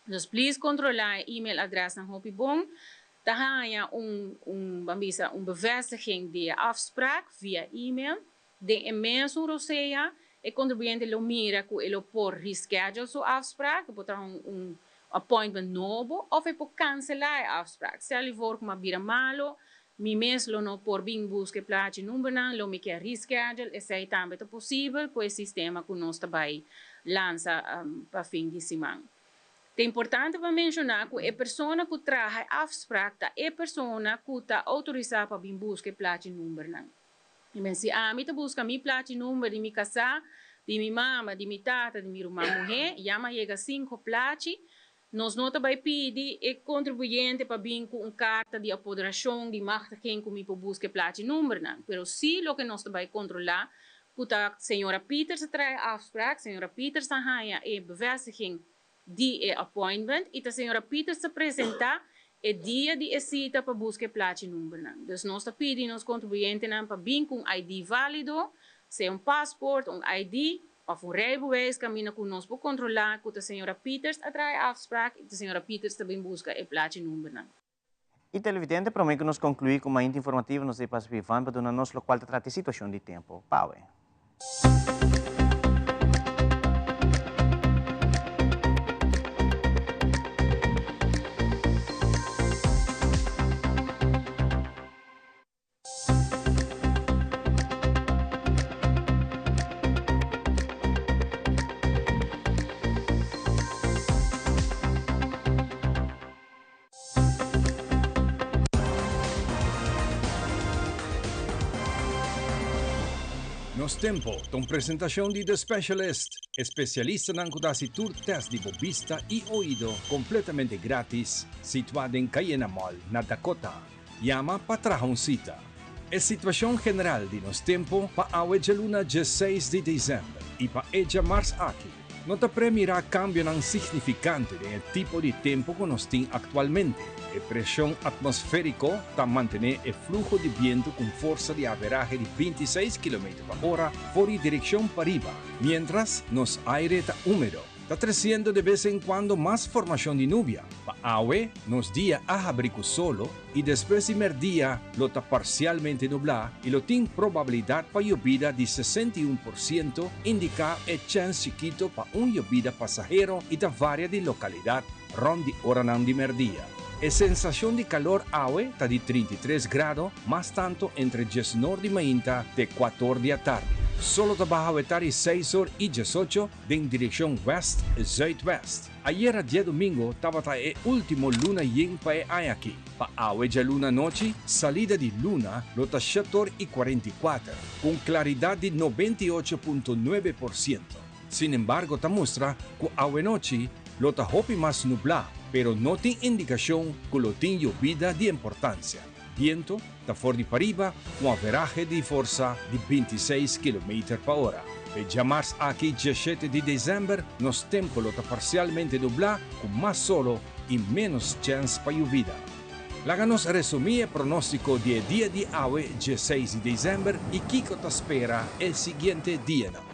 Dus please kontrola e email adresnan hopi bon, ta haña un un ban bisa un bevestiging di e afspraak via email, den e mesun rosea e kontribuyente lo mira ku e lo por reschedule su afspraak, e por traha un un appointment nobo of e por cancelá e afspraak. Stel je voor ku mi a bira malo, mi mes lo no por bin buska e plachi numbernan, lo mi kier reschedule, esei tambe ta posibel ku e sistema ku nos ta bai lansa pa fin di siman. Ta importante pa menshoná ku e persona ku traha e afspraak ta e persona ku ta outorisá pa bin buska e plachi numbernan. I men si ami ta buska mi plachi number di mi kasá, di mi mama, di mi tata, di mi ruman muhé, ya m'a yega sinko plachi, nos no ta bai pidi e kontribuyente pa bin ku un karta di apoderashon, di machtiging ku mi por buska e plachi numbernan. Pero si loke nos ta bai kontrolá ku ta señora Pieters a traha e afspraak, señora Pieters a haña e bevestiging di e appointment y ta señora Pieters ta presenta e dia di e cita pa busca e plachi numbernan. Dus nos ta pidi nos contribuyentenan pa bin cu un ID valido, sea un paspoort, un ID of un rijbewijs caminda cu nos por controla cu ta señora Pieters a traha e afspraak y ta señora Pieters ta bin busca e plachi numbernan. Y televidente, prome cu nos conclui cu Mainta Informativo nos ta pasa pa Ivan pa duna nos locual ta trata e situacion di tempo pawe. Nos Tempo ta un presentacion di The Specialist, e specialistanan cu ta haci tur test di bo bista y oido completamente gratis, situa den Cayena Mall na Dakota. Yama pa traha un cita. E situacion general di nos tempo pa awe djaluna diesseis di december y pa e djamars aki. No ta premirá kambionan signifikante den e tipo di tempu ku nos tin aktualmente. E preshon atmosfériko ta mantené e fluho di bientu ku un forsa di averahe di 26 kilometer pa ora for di direkshon pariba, miéntras nos aire ta úmedo. Ta tresiendo de bes en kuando mas formashon di nubia. Pa awe, nos dia a habri ku solo i despues di mèrdia lo ta parsialmente nublá i lo tin probabilidat pa yobida di 61%, indiká e chèns chikito pa un yobida pasahero i ta varia di lokalidat rònt di oranan di mèrdia. E sensashon di kalor awe ta di 33 grado, mas tanto entre diesnor di mainta te kuator di atardi. Solo ta baha awe tardi seis or i diesocho den direkshon wèst zuidwèst. Ayera diadomingo tabata e último luna yen pa e aña aki. Pa awe djaluna anochi, salida di luna lo ta shator i 44, ku un klaridat di 98.9%. Sin embargo ta mustra ku awenochi lo ta hopi mas nublá, pero no tin indikashon ku lo tin yobida di importansia. Biento ta for di pariba ku un averahe di forsa di 26 kilometer pa ora. E djamars aki 17 di desèmber nos tempu lo ta parsialmente nublá ku mas solo i ménos chèns pa yubida. Laga nos resumí e pronóstiko di e dia di awe 16 di desèmber i kiko ta spera e siguiente dianan.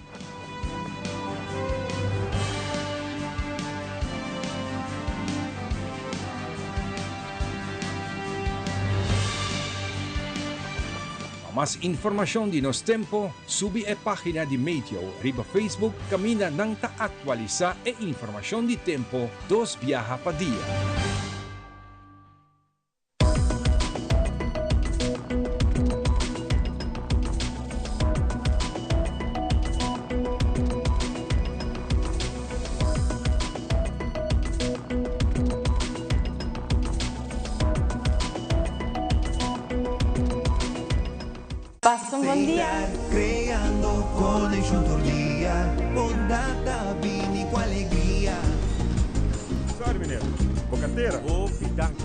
Pa mas informashon di nos tempo, subi e página di Meteo riba Facebook kaminda nan ta aktualisá e informashon di tempo dos biaha pa dia. dia. Creando conexion tur dia, bondad ta bini cu alegria. Sorry meneer, bo cartera. Hopi danki.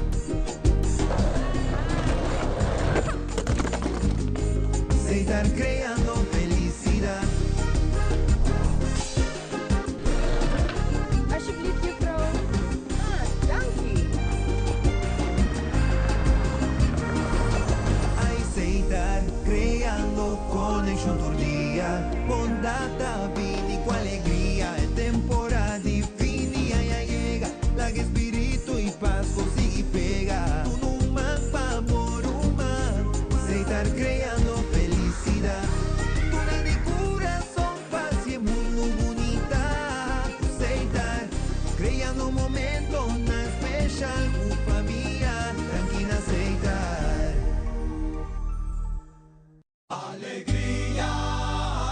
Seitar creando felicidad. Alsjeblieft juffrouw. Ah, danki. Seitar creando conexion tur dia, bondad ta bini cu alegria. E temporada di fin di aña a yega, laga espíritu y Pasco sigui pega. Duna un man pa bo ruman, Seitar creando felicidad. Duna di curason pa haci e mundo bunita. Seitar creando momentonan special cu famia, danki na Seitar. Alegria,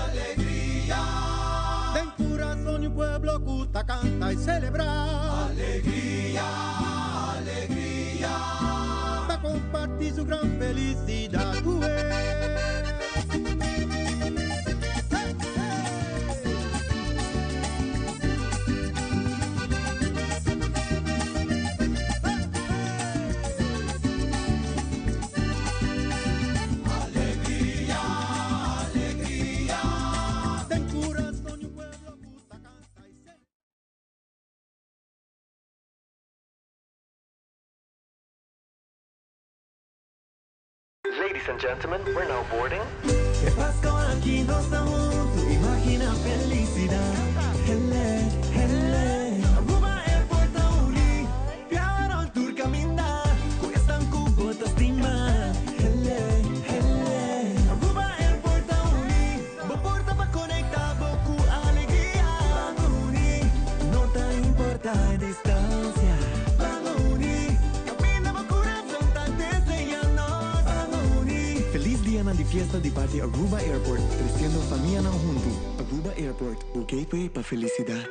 alegria. Den curason di un pueblo cu ta canta y celebra. Alegria, alegria. Pa comparti su gran felicidad cu e. Alegria, alegria. Den curason di un pueblo cu ta canta y celebra. Ladies and gentlemen, we're now boarding. E Pasco aki nos ta hunto, imagina felicidad. Hele, hele. Aruba Airport ta uni, biaha rond tur caminda, cu esnan cu bo ta stima. Hele, hele. Aruba Airport ta uni, bo porta pa conecta bo cu alegria. Ban uni, no ta importa e distancia. Ban uni, caminda bo curason ta desea nos. Ban uni. Feliz dianan di fiesta di parti Aruba Airport, treciendo famianan hunto. Aruba Airport, bo gateway pa felicidad.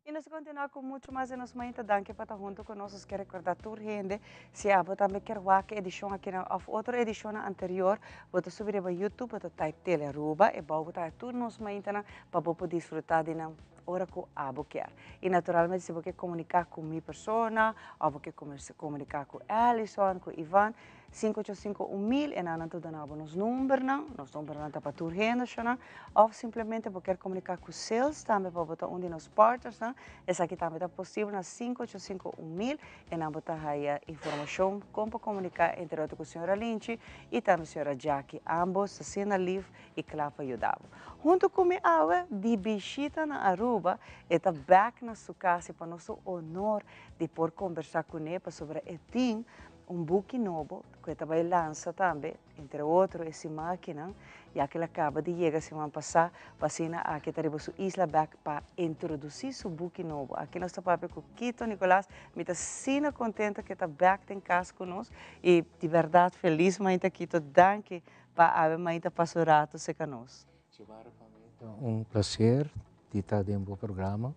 Y nos ta continua cu mucho mas di nos mainta. Danki pa ta hunto cu nos. Nos kier recorda tur hende, si abo tambe kier wak e edicion aki of otro edicionnan anterior, bo ta subi riba YouTube, bo ta type Telearuba, e bou bo ta haya tur nos maintanan pa bo por disfruta di nan ora cu abo kier. Y naturalmente si bo kier comunica cu mi persona of bo kier comunica cu Alison, cu Ivan, Sinku ocho sinku un mil, e nan nan ta duna bo nos numbernan, nos numbernan ta pa tur hende shona, òf simplemente bo kier komuniká ku sales tambe pa bo ta un di nos partnersnan, esaki tambe ta posibel na sinku ocho sinku un mil, e nan bo ta haya informashon kon pa komuniká entre otro ku señora Linchi i tambe señora Jackie, ambos ta asina lif i kla pa yuda bo. Huntu ku mi awe di bishita na Aruba, e ta bèk na su kas i pa nos un honor di por kombersá kuné pasobra e tin Un buki nobo ku e ta bai lansa tambe, entre otro e siman akinan, ya ku el a kaba di yega siman pasá, pa asina aki ta riba su isla bèk pa introdusí su buki nobo. Aki nos ta papia ku Quito Nicolaas. Mi ta asina kontento ku e ta bèk den kas ku nos i di bèrdat felis mainta Quito. Danki pa awe mainta pasa un ratu serka nos. Xiomara, pa mi ta un placer di ta den bo programa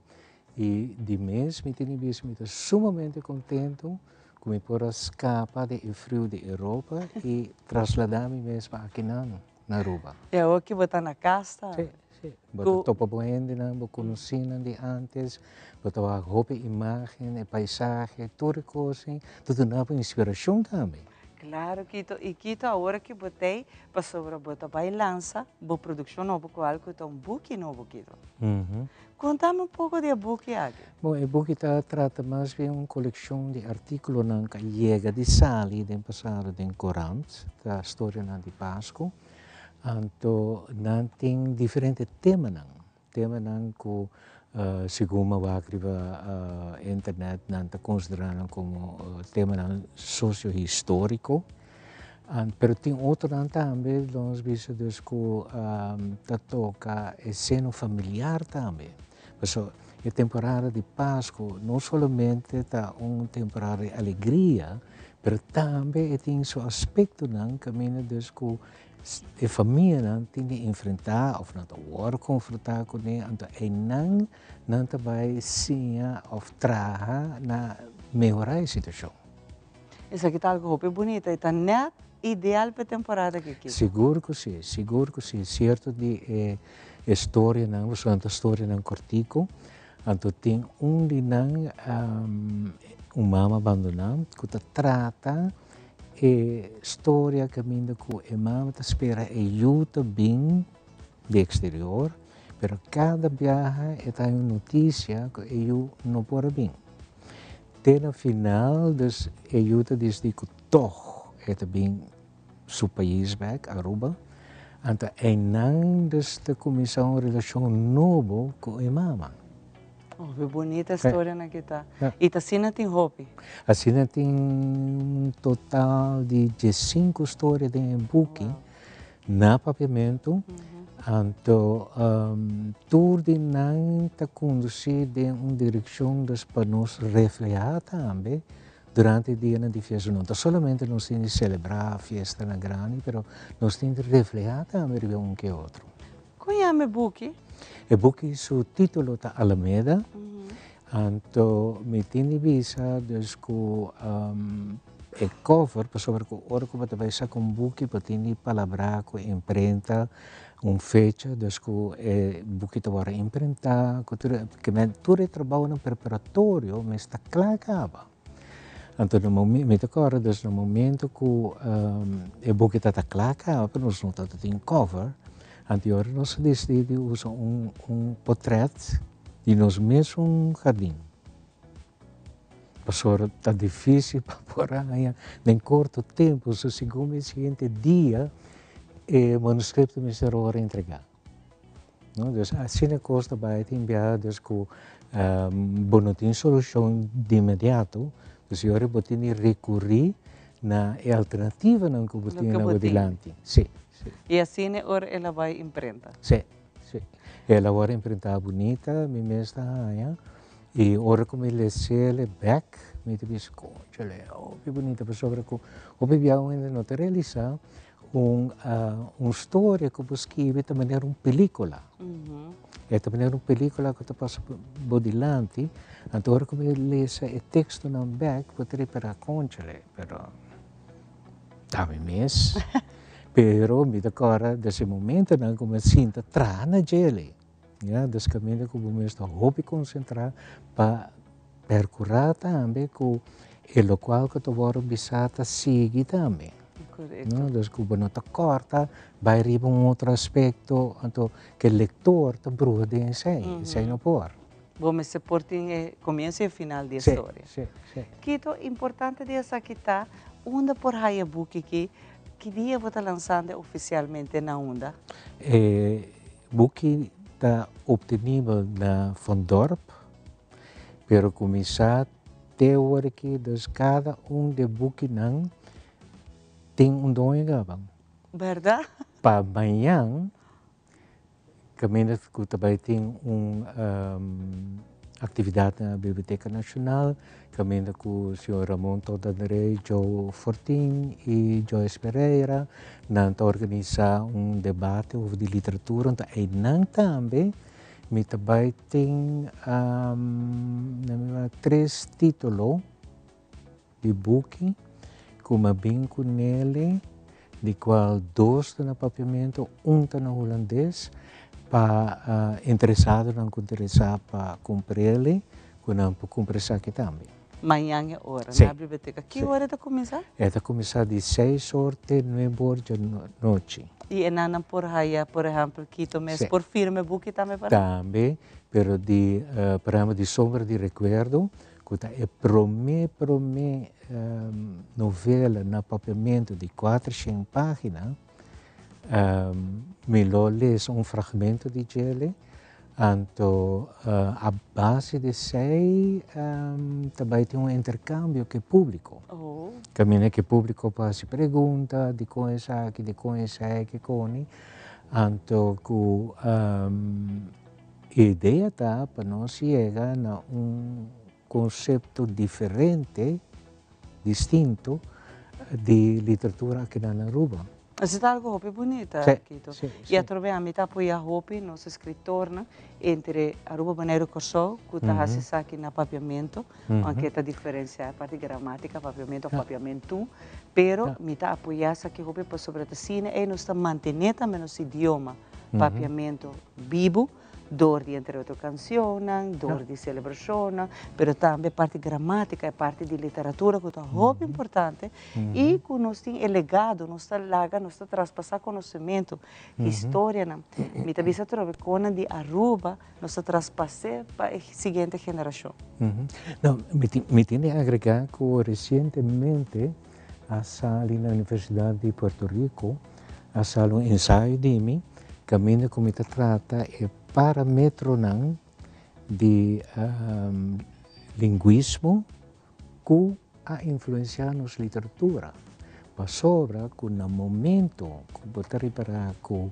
y di mes mi tene bisa mi ta sumamente contento cu mi por a scapa di e friu di Europa y traslada mi mes pa akinan na Aruba. Y awor ki bo ta na cas ta? Si, si. Bo ta topa bo hendenan, bo conocinan di antes, bo ta wak hopi imagen, e paisahe, tur e cosnan ta duna bo inspiracion tambe. Claro Quito, y Quito awor ki bo t'ey pasobra bo ta bay lansa bo produccion nobo cual cu ta un buki nobo Quito. Contami un poco di e buki aki. Bon, e buki ta trata mas bien un coleccion di articulonan cu a yega di sali den pasado den corant, ta storianan di Pascu. Anto nan tin diferente temanan, Temanan ku segun mi a wak riba internet nan ta konsiderá nan komo temanan sosiohistoriko. Pero tin otronan tambe, nos bisa dus ku ta toka e seno familiar tambe. Pasobra e temporada di Pasku no solamente ta un temporada di alegria, pero tambe e tin su aspektonan kaminda dus ku. E famianan tin di enfrentá òf nan ta wòrdu konfrontá kuné, anto einan nan ta bai siña òf traha na mehorá e situashon. Esaki ta algu hopi bunita i ta nèt ideal pa e temporada aki kita. Sigur ku si, sigur ku si. Sierto di e storianan, pasobra nan ta storianan kòrtiku, anto tin un di nan, un mama bandoná, ku ta trata E storia caminda cu e mama ta spera e yu ta bin di exterior, pero cada biaha e ta hay un noticia cu e yu no por a bin. Te na final dus e yu ta dicidi cu toch e ta bin su pais bek, Aruba, anto eynan dus ta cuminsa un relacion nobo cu e mama. Hopi bunita historianan ki ta. I ta asina tin hopi? Asina tin un total di diesinku storia den e buki na papiamentu. Anto tur di nan ta kondusí den un direkshon dus pa nos reflehá tambe durante e dianan di fiesta. No ta solamente nos tin di selebrá fiestanan grandi pero nos tin di reflehá tambe riba un ke otro. Kon yama e buki? E buki su título ta Alameda. Anto mi tin di bisa dus ku e cover, pasobra ku ora ku bo ta bai saka un buki bo tin di palabrá ku e imprenta un fecha, dus ku e buki ta wòrdu imprentá, ku tur e, ke men tur e trabounan preparatorio mester ta kla kaba. Anto na momen, mi ta kòrda dus na momento ku e buki ta ta kla kaba, pero nos no tabata tin cover, anto e ora nos a disidí di usa un un potrèt di nos mesun hardin. Pasobra ta difísil pa por haña den korto tempu, so segun e siguiente dia e manuskripto mester ora entregá. No, dus asina kos ta bai tin biaha dus ku bo no tin solushon di inmediato, dus e ora bo tin di rekurí na e alternativanan ku bo tin na bo dilanti. Si, si. I asina e ora el a bai imprenta? Si, si. El a wòrdu imprentá bunita, mi mes ta haña, i ora ku mi les'el bèk, mi ta bisa, Kónchale, hopi bunita, pasobra ku hopi biaha un hende no ta realisá Un un storia ku bo skibi ta manera un pelikula. E ta manera un pelikula ku ta pasa bo dilanti, anto ora ku bo lesa e tekstonan bèk bo ta repará, kónchale, pero ta mi mes. Pero mi ta kòrda des e momentonan ku mi a sinta traha na djele, ya, des kaminda ku bo mes ta hopi konsentrá pa Percurá tambe cu e locual cu ta worde bisa ta sigui tambe. Correcto. No? Dus cu bo no ta corta, bay riba un otro aspecto, anto cu e lector ta bruha den esey. Esey no por. Bo mester por tin e comienzo y e final di e storia. Si, si, si. Kito importante di esaki ta, unda por haya e buki ki, ki dia bo ta lansando oficialmente na unda? E buki ta obtenibel na Van Dorp. Pero kuminsá te ora ki dus kada un di e bukinan tin un doño kaba. Bèrdat? Pa mañan kaminda ku ta bai tin un aktividat na Biblioteka Nashonal kaminda ku señor Ramon Todandré, Joe Fortin i Joyce Pereira nan ta organisá un debate over di literatura. Anto einan tambe Mi ta bai tin tres titulo di buki ku mi a bin ku nele, di kual dos ta na papiamentu, un ta na hulandes, pa interesadonan ku interesá pa kumpr'el, ku nan por kumpra esaki tambe. Mañan e ora na biblioteka. Ki ora e ta kuminsá? E ta kuminsá di seis or te nuebe or djanochi. I e nannan por haya, por ehèmpel, Quito mes por firma e buki tambe pa nan? Tambe, pero di, por ehèmpel, di Sombra di Rekuerdo, ku ta e promé, promé novela na papiamentu di kuatershen página, mi lo lesa un fragmento di djele. Anto a base di esei ta bai tin un interkambio ku e públiko. Kaminda ku e públiko por hasi pregunta dikon esaki, dikon esei, kikoni. Anto ku e idea ta pa nos yega na un konsepto diferente, distinto di literatura akinan na Aruba. Esei ta algo hopi bunita, Quito. I atrobe ami ta apoya hopi nos escritornan entre Aruba, Boneiru, Kòrsou ku ta hasi esaki na papiamentu, aunke ta diferencia e parti gramatica, papiamentu of papiamentu, pero mi ta apoya esaki hopi pasobra ta asina ei nos ta mantene tambe nos idioma papiamentu bibu. Dor di entre otro cancionnan, dor di celebracionnan, pero tambe parti gramatica e parti di literatura cu ta hopi importante y cu nos tin e legado, nos ta laga, nos ta traspasa conocemento, historianan. Mi ta bisa atrobe conan di Aruba nos ta traspas'e pa e siguiente generacion. No, mi tin di agrega cu recientemente a sali na Universidad di Puerto Rico, a sali un ensayo di mi caminda cu mi ta trata e parametronan di linguismo cu a influencia nos literatura. Pasobra cu na momento cu bo ta ripara cu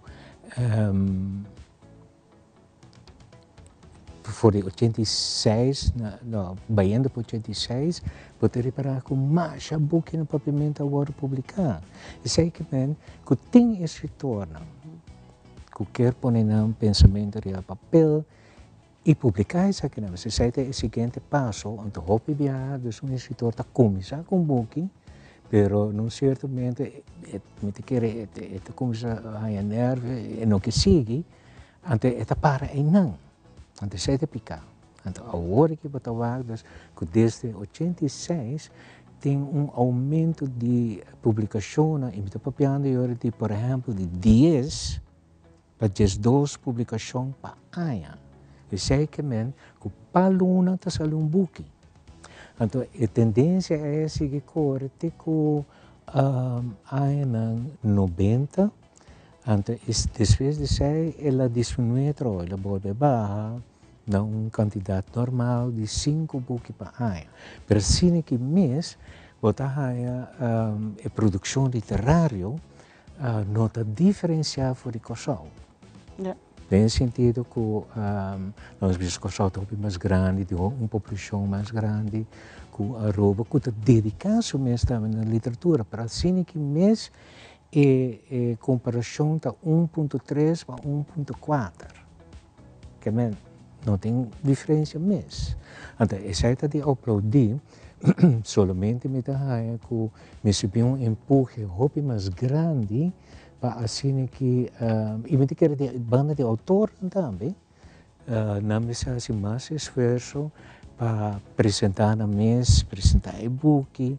For di 86, no, bayendo pa 86, bo ta ripará ku masha buki na papiamentu a wòrdu publiká. Esei ke men ku tin eskritornan ku kier pone nan pensamentu riba papel i publiká esakinan. Esei ta e siguiente paso. Anto hopi biaha dus un eskritor ta kuminsá ku un buki, pero na un sierto momento mi ta kere e ta kuminsá haña nèrvio, e no ke sigui. Anto e ta para einan. Anto esei ta piká. Anto awor ki bo ta wak dus ku desde 86 tin un oumento di publikashonnan i mi ta papiando yora di por ehèmpel di dies pa 12 publikashon pa aña. Esei ke men ku pa luna ta sali un buki. Anto e tendensia ei a sigui kore te ku añanan 90. Anto despues di esei el a disminuí atrobe, el a bolbe baha na un kantidat normal di sinku buki pa aña. Pero asina ki mes bo ta haña e produkshon literario no ta diferensiá for di Kòrsou. Den e sentido ku nos bisa Kòrsou ta hopi mas grandi, tin un populashon mas grandi ku Aruba ku ta dediká su mes tambe na literatura. Pero asina ki mes E komparashon ta 1.3 pa 1.4. Ke men, no tin diferensia mes. Anto esei ta di aplaudí, solamente mi ta haña ku mester bin un empuhe hopi mas grandi pa asina ki, i mi ta kere di banda di outornan tambe, nan mester hasi mas esfuerso pa presentá nan mes, presentá e buki,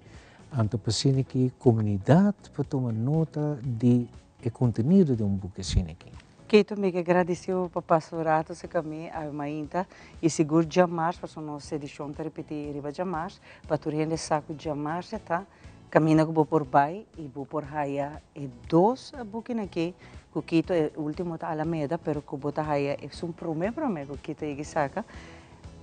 Anto pa asina ki komunidat por tuma nota di e kontenido di un buki asina aki. Keto mi ke gradisi bo pa pasa un rato serka mi awe mainta i sigur djamars pasobra nos edishon ta ripiti riba djamars pa tur hende sa ku djamars ya ta kaminda ku bo por bai i bo por haya e dos bukinan aki ku Kito e ultimo ta Alameda pero ku bo ta haya esun prome prome ku Kito yegi saka.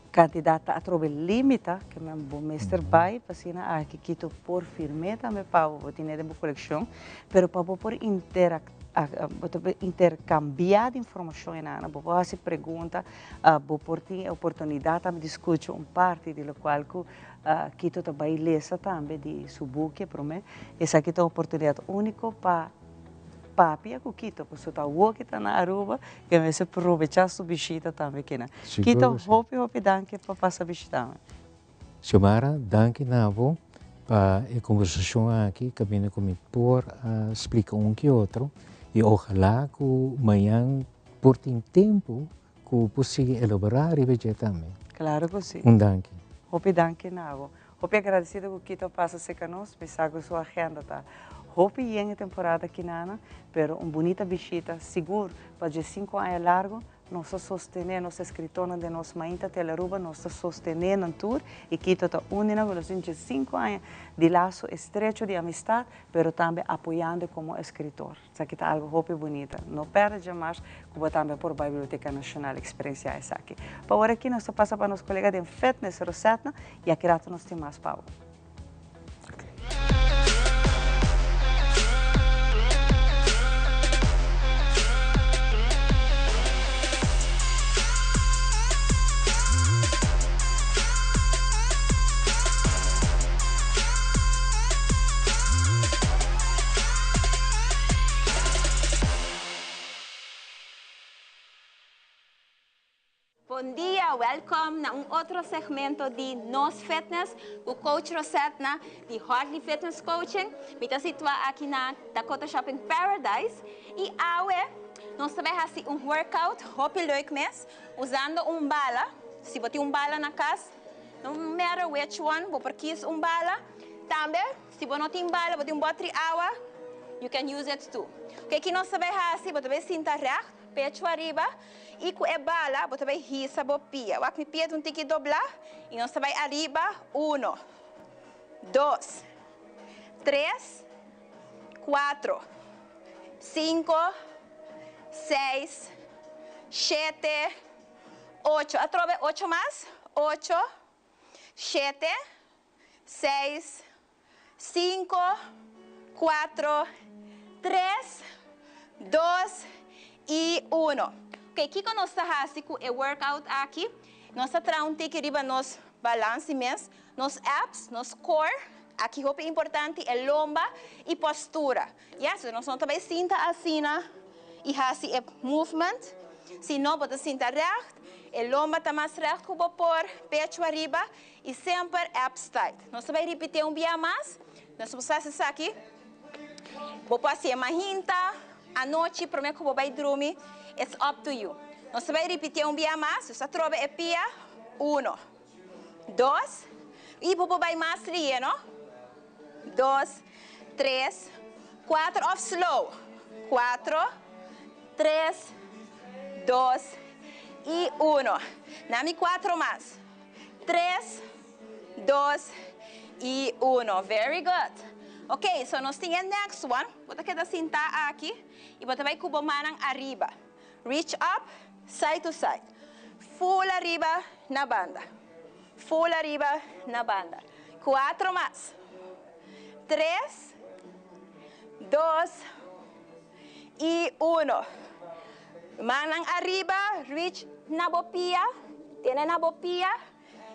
Kantidat ta atrobe limita, ke men bo mester bai pa asina aki kito por firm'é tambe pa bo, bo tine den bo kolekshon, pero pa bo por bo ta por interkambiá di informashon enan, bo por hasi pregunta, bo por tin e oportunidat tambe di skucha un parti di lokual ku Kito ta bai lesa tambe di su buki promé. Esaki ta un oportunidat úniko pa. Papia ku Quito, pasobra ta awor ki ta na Aruba, ke mester probecha su bishita tambe kina. Quito, hopi hopi danki pa pasa bishita mi. Xiomara, danki na bo pa e kombersashon aki kaminda ku mi por a splika un ki otro i ojalá ku mañan por tin tempu ku por sigui elaborá riba dje tambe. Klaro ku si. Un danki. Hopi danki na bo. Hopi agradecido cu Quito a pasa cerca nos, mi sa cu su agenda ta hopi yen e temporada kinana, pero un bunita bishita sigur pa 15 aña largo nos ta sostene nos escritornan den nos Mainta Telearuba, nos ta sostene nan tur y Quito ta un di nan cu nos tin 15 aña di lazo estrecho di amistad, pero tambe apoyando como escritor. Esaki ta algo hopi bunita. No perde djamas ku bo tambe por bai Biblioteca Nacional eksperensiá esaki. Pa ora aki nos ta pasa pa nos kolega den Fitness, Rosetna, i aki rato nos tin mas pa bo. Welcome na un otro segmento di Nos Fitness ku Coach Rosetna di Hartley Fitness Coaching. Mi ta situá aki na Dakota Shopping Paradise i awe nos ta bai hasi un workout hopi leuk mes usando un bala. Si bo tin un bala na kas, no matter which one, bo por kies un bala. Tambe si bo no tin bala, bo tin un botri awa, you can use it too. Oke, ki nos ta bai hasi? Bo ta bai sinta recht, pechu ariba i ku e bala bo ta bai hisa bo pia. Wak mi pia ta un tiki doblá i nos ta bai ariba, uno, dos, tres, cuatro, cinco, seis, shete, ocho. Atrobe ocho mas, ocho, shete, seis, cinco, cuatro, tres, dos y uno. Ok, kiko nos ta hasi ku e workout aki? Nos ta traha un tiki riba nos balansi mes, nos abs, nos core, aki hopi importante e lomba y postura. Ya, so nos no ta bai sinta asina y hasi e movement, sino bo ta sinta recht, e lomba ta mas recht ku bo por, pecho ariba y semper abs tight. Nos ta bai ripiti un bia mas, nos por hasi esaki, bo por hasi e mahinta, anochi prome ku bo bai drumi, it's up to you. Nos ta bai ripiti un bia mas, nos ta trobe e pia, uno, dos, y bo por bai mas lie no, dos, tres, cuatro of slow, cuatro, tres, dos y uno. Nami cuatro mas, tres, dos y uno. Very good. Ok, so nos tin e next one. Bo ta keda sinta aki y bo ta bai cu bo mannan ariba. Reach up, side to side. Full ariba na banda. Full ariba na banda. Cuatro mas. Tres, dos y uno. Mannan ariba, reach na bo pia. Tene na bo pia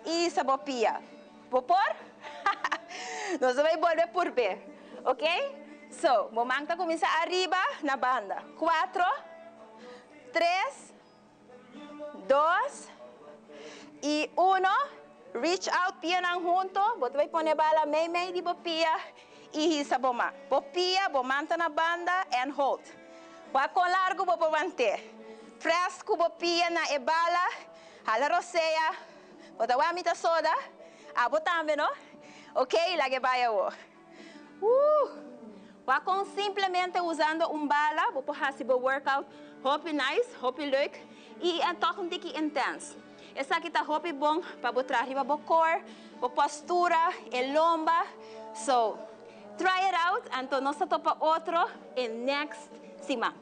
y hisa bo pia. Bo por? Nos ta bay bolbe purbe. Ok? So, bo man ta cuminsa ariba na banda. Cuatro, tres, dos y uno. Reach out pianan hunto. Bo ta bay pone bala mei mei di bo pia y hisa bo man. Bo pia, bo man ta na banda and hold. Wak con largo bo por want'é. Press cu bo pia na e bala. Hala rosea. Bo ta wak mi ta soda? Abo tambe no? Ok, laga e bai awor. Woo! Wak con simplemente usando un bala bo por haci bo workout hopi nice, hopi leuk y en toch un tiki intens. Esaki ta hopi bon pa bo traha riba bo core, bo postura, e lomba. So, try it out anto nos ta topa otro e next siman.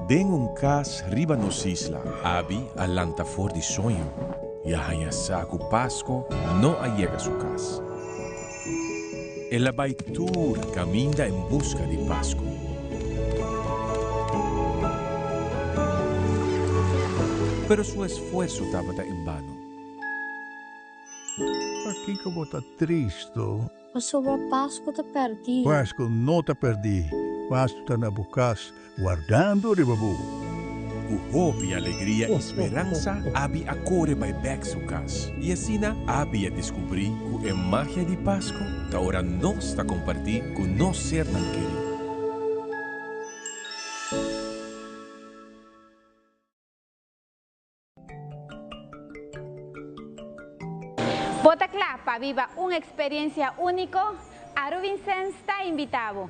Den un kas riba nos isla. Abi a lanta for di soño i a haña sa ku Pasko no a yega su kas. El a bai tur kaminda en buska di Pasku. Pero su esfuerso tabata en bano. Pakiko bo ta tristu? Pasobra Pasku ta pèrdí. Pasku no ta pèrdí. Pasku ta na bo kas, wardando riba bo. Ku hopi alegria i speransa, Abi a kore bai bèk su kas. I asina Abi a deskubrí ku e magia di Pasku ta ora nos ta kompartí ku nos sernan kerí. Bo ta kla pa biba un eksperensia úniko? Aruvincens ta invitá bo!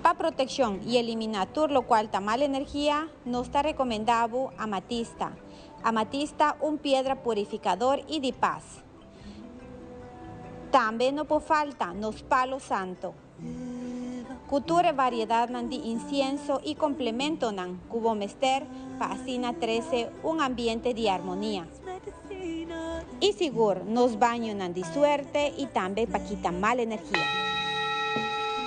Pa protekshon i eliminá tur lokual ta mal energia, nos ta rekomendá bo amatista. Amatista un piedra purifikador i di pas. Tambe no por falta nos palo santo. Ku tur e variedatnan di insienso i komplementonan ku bo mester pa asina trese un ambiente di armonia. I sigur nos bañonan di suerte i tambe pa kita mal energia.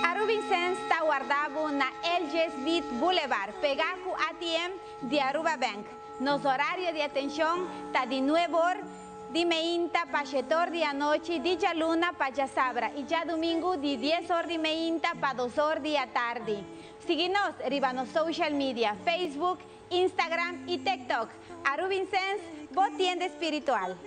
Arubinsens ta warda bo na LJ Smith Boulevard, pegá ku ATM di Aruba Bank. Nos orario di atenshon ta di nueb'or di meinta pa shet'or di anochi di djaluna pa djasabra i djadumingu di dies'or di meinta pa dos'or di atardi. Sigui nos riba nos social media, Facebook, Instagram i TikTok. Arubinsens, bo tienda espiritual.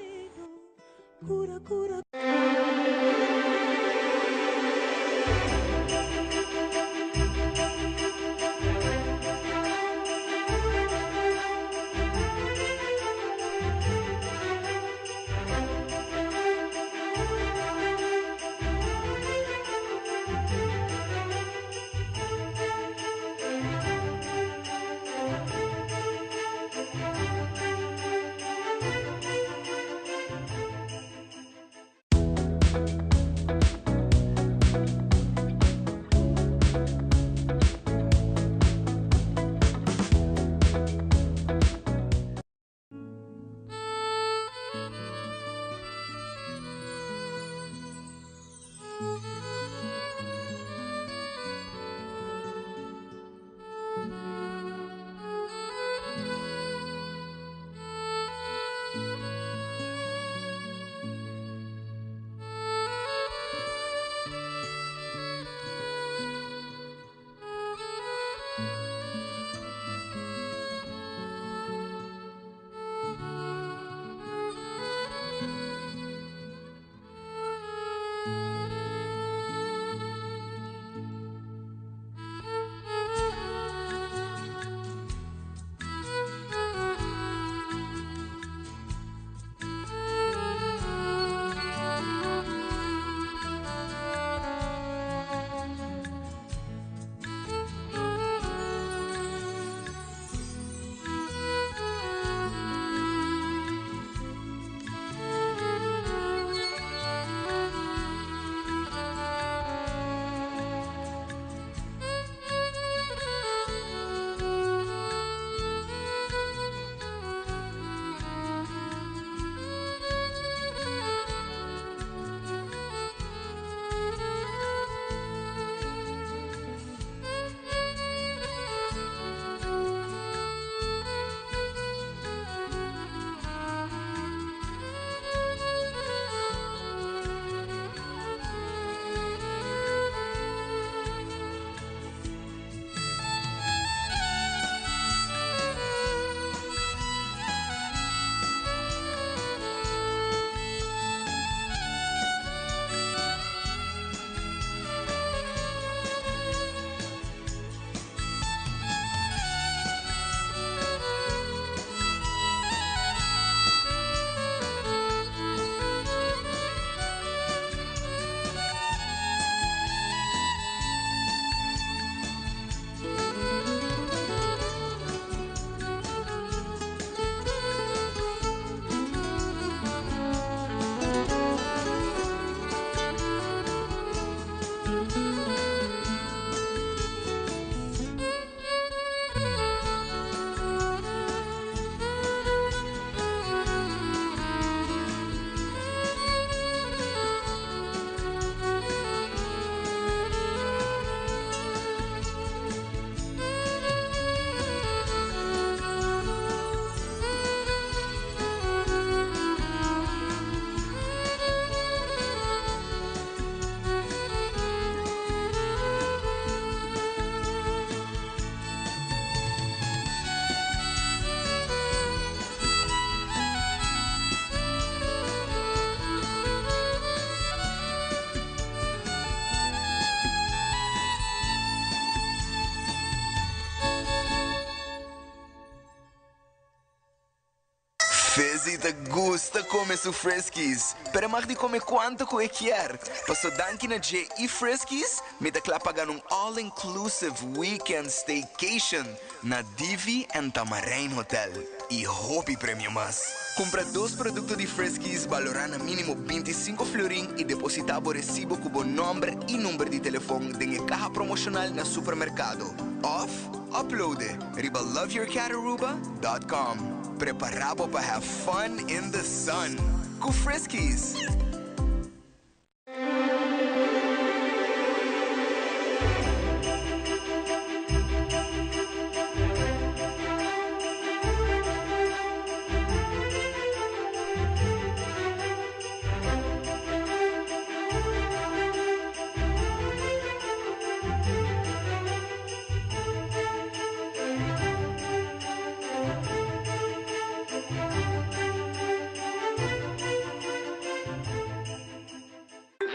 Fizzy ta gusta come su Friskies, pero e mag di come cuanto cu e kier. Paso danki na dje y Friskies, mi ta cla pa gana un all inclusive weekend staycation na Divi and Tamarijn Hotel. y hopi premio mas. Cumpra dos producto di Friskies balora na minimo 25 florin y deposita bo recibo cu bo nomber y number di telefon den e caha promocional na supermercado. Of upload e riba loveyourcataruba.com. Prepara bo pa have fun in the sun cu Friskies!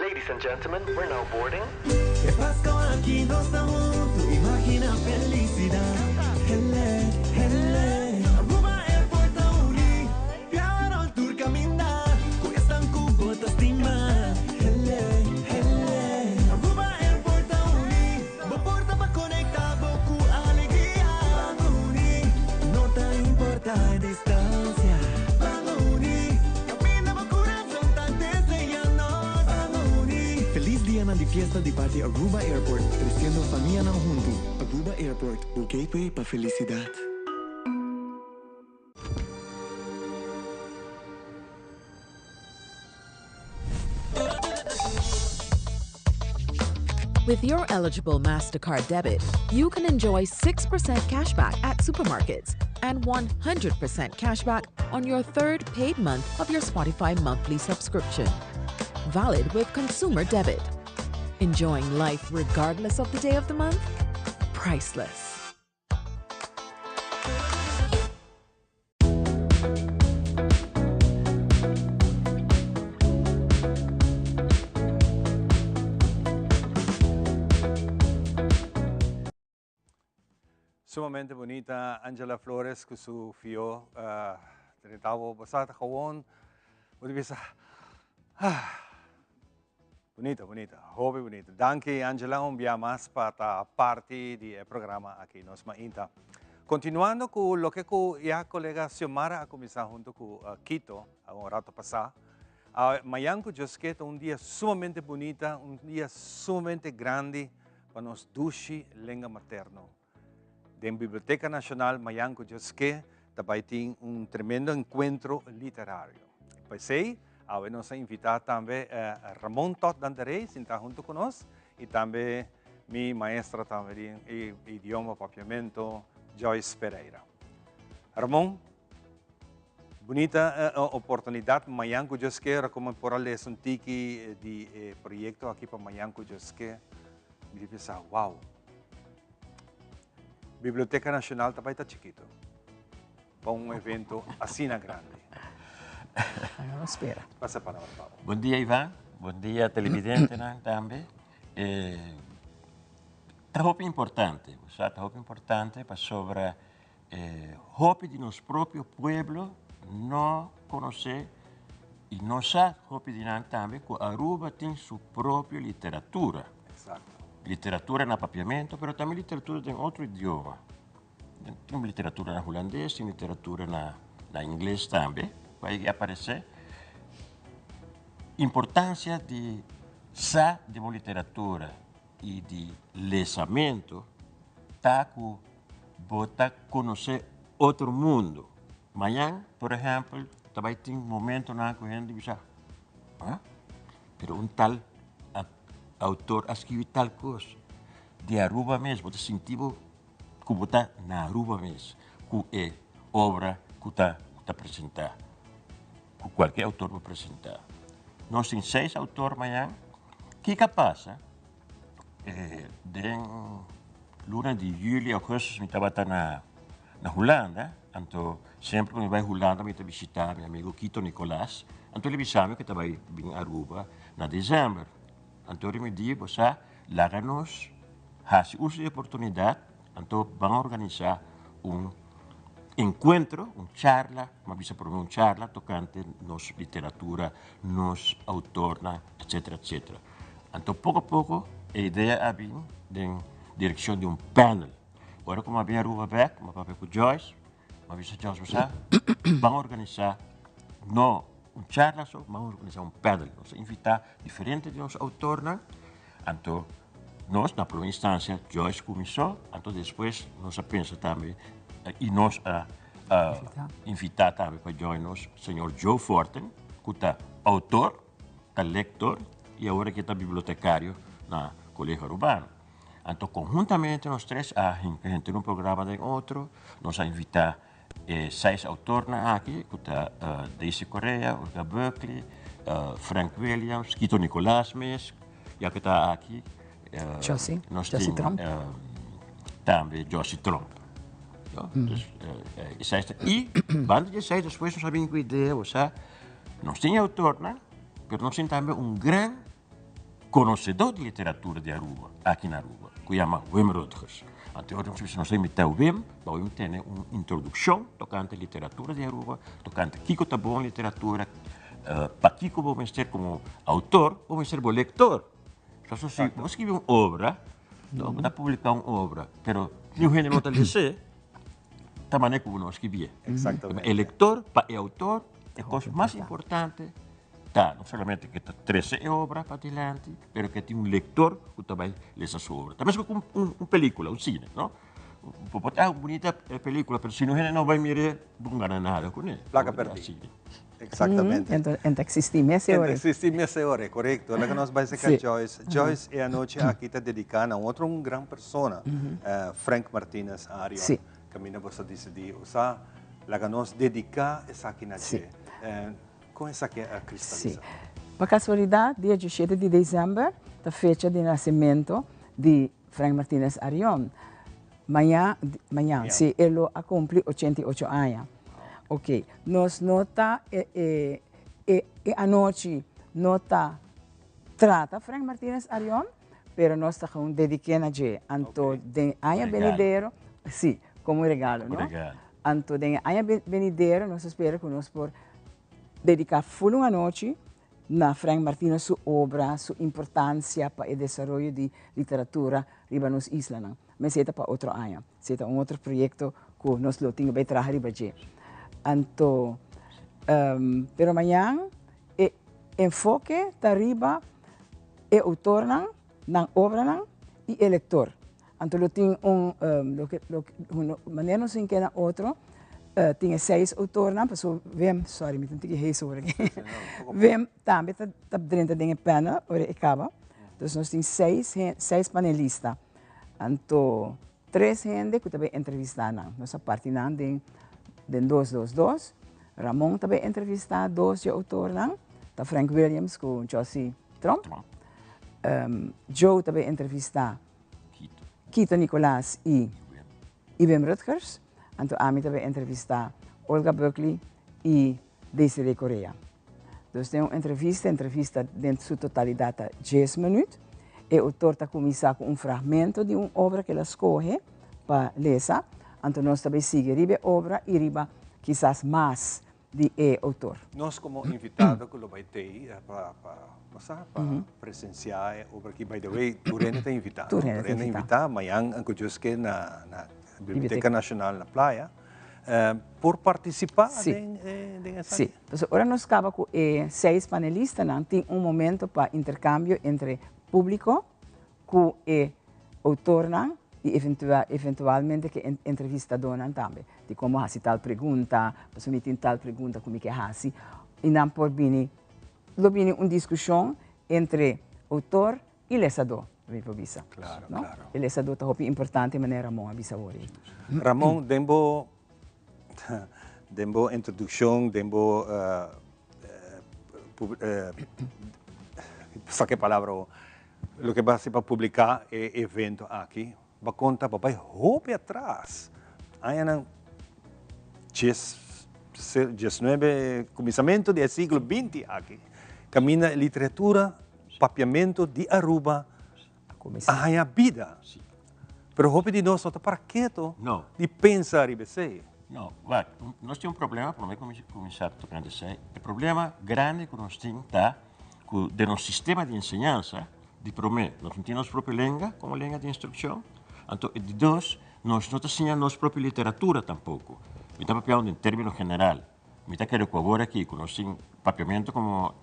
Ladies and gentlemen, we're now boarding. E Pasco aki nos ta hunto, imagina felicidad. Hele, hele. Aruba Airport ta uni, biaha rond tur caminda, cu esnan cu bo ta stima. Hele, hele. Aruba Airport ta uni, bo porta pa conecta bo cu alegria. Ban uni, no ta importa e distancia. Ban uni, caminda bo curazon ta desea nos. Ban uni. Feliz dianan di fiesta di parti Aruba Airport, treciendo famianan hunto. Aruba Airport, bo gateway pa felicidad. With your eligible MasterCard debit, you can enjoy 6% cashback at supermarkets and 100% cashback on your third paid month of your Spotify monthly subscription. Valid with consumer debit. Enjoying life regardless of the day of the month? Priceless. Sumamente bunita Angela Flores cu su fio uh, trinitavo basata gewoon. Bo ta bisa, ah, bunita, bunita, hopi bunita. Danki Angela un bia mas pa ta parti di e programa aki nos mainta. Continuando cu loke cu ya colega Xiomara a cuminsa hunto cu uh, Quito un rato pasa. Uh, mañan cu Dios ke ta un dia sumamente bunita, un dia sumamente grandi pa nos dushi lenga materno. Den Biblioteca Nacional mañan cu Dios ke ta bay tin un tremendo encuentro literario. P'esey, awe nos a invita tambe eh, Ramon Todd Dandaré sinta hunto cu nos y tambe mi maestra tambe di idioma papiamento Joyce Pereira. Ramon, bunita eh, oportunidad mañan cu Dios ke, como por a lesa un tiki di eh, proyecto aki pa mañan cu Dios ke, mi di pensa, wow, Biblioteca Nacional ta bay ta chikito pa un evento asina grandi. Vamos spera. Pasa palabra, Pablo. Bon dia, Ivan. Bon dia, televidentenan tambe. Eh, ta hopi importante, o sea, ta hopi importante pasobra eh, hopi di nos propio pueblo no conoce y no sa hopi di nan tambe cu Aruba tin su propio literatura. Exacto. Literatura na papiamento, pero tambe literatura den otro idioma. Tin literatura na hulandes, tin literatura na, na ingles tambe, cu a aparece. Importancia di sa di bo literatura y di lesamento ta cu bo ta conoce otro mundo. Mañan, por ehempel, ta bay tin momentonan cu hende bisa, ah, pero un tal autor a scribi tal cos di Aruba mes, bo ta sinti bo cu bo ta na Aruba mes cu e obra cu ta cu ta presenta, cu cualkier autor por presenta. Nos tin seis autor mañan. Kico a pasa? Eh, den luna di juli, augustus mi tabata na na Hulanda, anto semper cu mi bay Hulanda mi ta bishita mi amigo Quito Nicolas, anto el a bisa mi cu e ta bay bin Aruba na december. Anto ora mi di, bo sa, laga nos haci uso di e oportunidad, anto ban organisa un encuentro, un charla, mi a bisa prome un charla tocante nos literatura, nos autornan, etcetera, etcetera. Anto poco poco e idea a bin den direccion di un panel. Ora cu mi a bin Aruba bek, mi a papia cu Joyce. Mi a bisa Joyce, bo sa, ban organisá no un charla so, ban organisá un panel. Nos a invitá diferente di nos outornan, anto nos na promé instansia Joyce kuminsó, anto despues nos a pensa tambe i nos a invitá tambe pa join nos señor Joe Forten ku ta outor, ta lector i awor aki ta bibliotekario na Colegio Arubano. Anto konhuntamente nos tres a hinka henter un programa den otro, nos a invitá e seis outornan aki ku ta Daisy Correa, Olga Buckley, Frank Williams, Quito Nicolaas mes ya ku ta aki, nos tin tambe Jossy Tromp. Dus e seis ta i banda di esei despues nos a bin ku idea, osea nos tin e outornan pero nos tin tambe un gran Konosedó di literatura di Aruba, aki na Aruba, ku yama Wim Rutgers. Anto nos bisa nos a invitá Wim pa Wim tene un introdukshon tokante literatura di Aruba, tokante kiko ta bon literatura, pakiko bo mester komo outor, bo mester bo lektor. Pasobra si bo skibi un obra, bo ta publiká un obra, pero niun hende no ta les'é, ta manera ku bo no a skibié. E lektor pa e outor e kos mas importante Ta, no solamente ke ta trese e obra pa dilanti, pero ke tin un lektor ku ta bai lesa su obra. Ta meskos ku un un pelikula, un sine, no? Bo por traha un bunita pelikula, pero si no hende no bai mir'é, bo no gana nada kuné. Plaka pèrdí. Eksaktamente. Ento en ta eksistí mes e ora. En ta eksistí mes e ora, korekto. Laga nos bai seka Joyce. Joyce, e anochi aki ta dediká na un otro un gran persona, Frank Martinez Arion. Kaminda bo sa disidí usa, laga nos dediká esaki na dje. Kon esaki a kristalisá? Sí. Pa kasualidat, dia diesshete di desèmber ta fecha di nasementu di Frank Martinez Arion. Maña, mañan, sí, e lo a kumpli 88 aña. Oké, nos no ta e e e e anochi no ta trata Frank Martinez Arion, pero nos ta gewoon dedik'é na dje. Anto den aña benidero, sí, komo un regalo, no? Anto den e aña benidero nos ta spera ku nos por dediká ful un anochi na Frank Martina su obra, su importansia pa e desaroyo di literatura riba nos islanan. Ma esei ta pa otro aña. Esei ta un otro proyekto ku nos lo tin ku bai traha riba dje. Anto, pero mañan e enfoke ta riba e outornan, nan obranan i e lektor. Anto lo tin un, loke, loke, manera nos tin keda otro, tin e seis outornan, pasobra Wim, sorry mi tin tiki hees ora aki, Wim tambe ta ta drenta den e panel ora e kaba, dus nos tin seis seis panelista, anto tres hende ku ta bai entrevistá nan, nos a parti nan den den dos dos dos, Ramon ta bai entrevistá dos dje outornan, ta Frank Williams ku Jossy Tromp, Joe ta bai entrevistá Quito Nicolaas y Wim Rutgers. Anto ami ta bay entrevista Olga Buckley y Desiree Correa. Dus den un entrevista, entrevista den su totalidad ta djes minuut. E autor ta cuminsa cu un fragmento di un obra cu el a scoge pa lesa. Anto nos ta bay sigui riba e obra y riba kisas mas di e outor. Nos komo invitado ku lo bai tei pa pa no sa pa presensiá e obra aki. By the way, tur hende ta invitá. Tur hende ta invitá. Mañan Uncle Juske na na Biblioteca Nacional na Playa por partisipá den den esaki. Sí. Pasobra ora nos kaba ku e seis panelistanan tin un momento pa interkambio entre públiko ku e outornan i eventualmente ku e entrevistadónan tambe, di komo hasi tal pregunta, pasobra mi tin tal pregunta ku mi ke hasi, i nan por bini, lo bini un diskushon entre outor i lesadó, mi por bisa. Klaro, klaro. E lesadó ta hopi importante manera Ramon a bisa awor ei. Ramon, den bo, den bo introdukshon, den bo sa ke palabra awor, Loke bo hasi pa publiká e evento aki, bo konta bo bai hopi atras, añanan diesnuebe, kuminsamentu di e siglo binti aki, kaminda e literatura papiamentu di Aruba a haña bida. Pero hopi di nos no ta para keto di pensa riba esei. No, wak, nos tin un problema, promé ku mi kuminsá tokante esei, e problema grandi ku nos tin ta ku den nos sistema di enseñansa, di promé, nos no tin nos propio lenga komo lenga di instrukshon, anto e di dos, nos no ta siña nos propio literatura tampoko. Mi ta papiando den término general. Mi ta kere ku awor aki ku nos tin papiamentu komo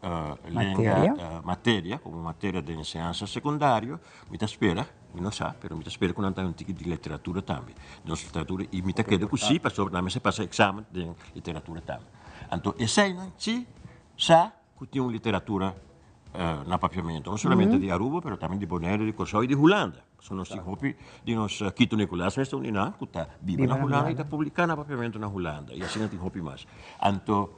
lenga, materia, komo materia den enseñansa sekundario, mi ta spera, mi no sa, pero mi ta spera ku nan ta un tiki di literatura tambe. Nos literatura, i mi ta kere ku si, pasobra nan mester pasa eksamen den literatura tambe. Anto eseinan si sa ku tin un literatura na papiamentu, no solamente di Aruba, pero tambe di Boneiru, di Kòrsou i di Hulanda. Pasobra nos tin hopi di nos Quito Nicolaas mester un di nan ku ta biba na Hulanda i ta publiká na papiamentu na Hulanda i asina tin hopi mas. Anto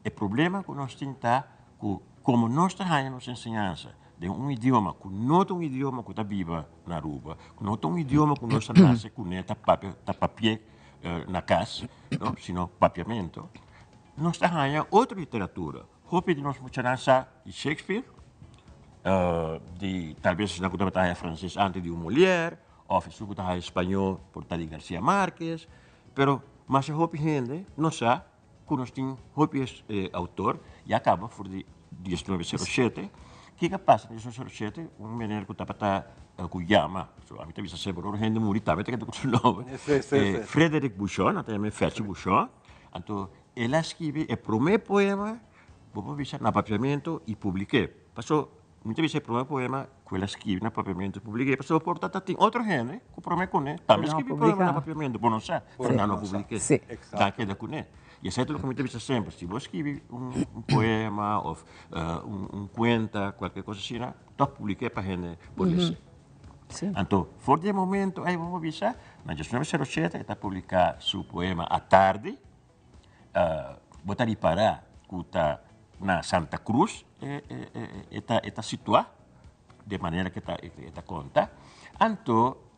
e problema ku nos tin ta ku komo nos ta haña nos enseñansa den un idioma ku no ta un idioma ku ta biba na Aruba, ku no ta un idioma ku nos ta nase kuné ta papia ta papi'é na kas, no, sino papiamentu, nos ta haña otro literatura. Hopi di nos muchanan sa di Shakespeare, di talbes esnan ku tabata haya franses antes di un Molière, òf esun ku ta haya spañó por ta di Garcia Marquez, pero masha hopi hende no sa ku nos tin hopi outor ya kaba for di 1907. Kiko a pasa na 1907? Un meneer ku tabata ku yama, ami ta bisa semper ora hende muri tambe ta keda ku su nomber, Frederick Bushon, nan ta yam'é Fechi Bushon, anto El a skibi e promé poema, bo por bisa, na papiamentu i publik'é. Paso, mi ta bisa e promé poema ku el a skibi na papiamentu i publik'é, pasobra por ta ta tin otro hende ku promé kuné tambe skibi poema na papiamentu, bo no sa, pero nan no publik'é. Nan keda kuné. I esei ta loke mi ta bisa semper, si bo skibi un poema òf un kuenta, kualke kos asina, tòg publik'é pa hende por lesa. Anto, for di e momento ei bo por bisa, na 1907 e ta publiká su poema Atardi. Bo ta ripará ku ta na Santa Cruz e ta situá, di e manera ku e ta konta. Anto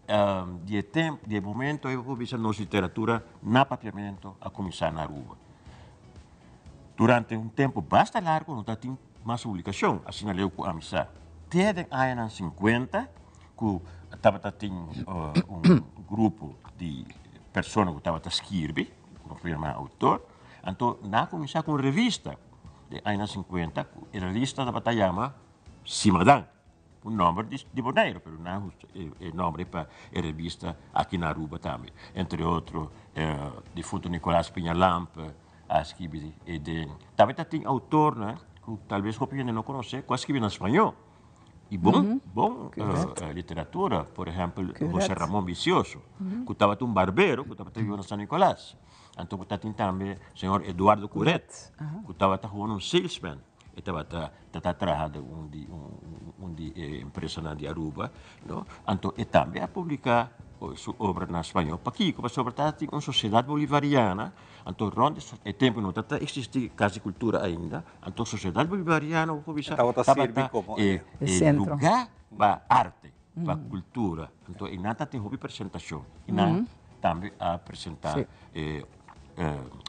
di e tempu, di e momento ei bo por bisa nos literatura na papiamentu a kuminsá na Aruba. Durante un tempu basta largu no tatin mas publikashon, asina leu ku ami sa. Te den añanan sinkuenta ku tabata tin un grupo di persona ku tabata skirbi, ku firma autor, anto nan a kuminsá ku un revista den añanan sinkuenta, ku e revista tabata yama Simadan, un nòmber di Boneiru, pero nan a usa e nòmber pa e revista aki na Aruba tambe. Entre otro difunto Nicolaas Piña Lampe a skibi den. Tambe ta tin autornan ku talbes hopi hende no konosé ku a skibi na spañó. I bon, bon literatura, por ehèmpel José Ramón Vicioso, ku tabata un barbero ku tabata biba na San Nicolas. Anto ku tatin tambe señor Eduardo Curet, ku tabata gewoon un salesman. E tabata ta traha den un di un di e empresanan di Aruba, no. Anto e tambe a publiká su obra na spañó. Pakiko? Pasobra tabatin un sosiedat bolivariana, anto rònt e tempu no tabata eksistí Kas di Kultura ainda. Anto Sociedad Bolivariano bo por bisa Tabata sirbi como e lugar pa arte, pa cultura. Anto e nan ta tin hopi presentacion. Y nan tambe a presenta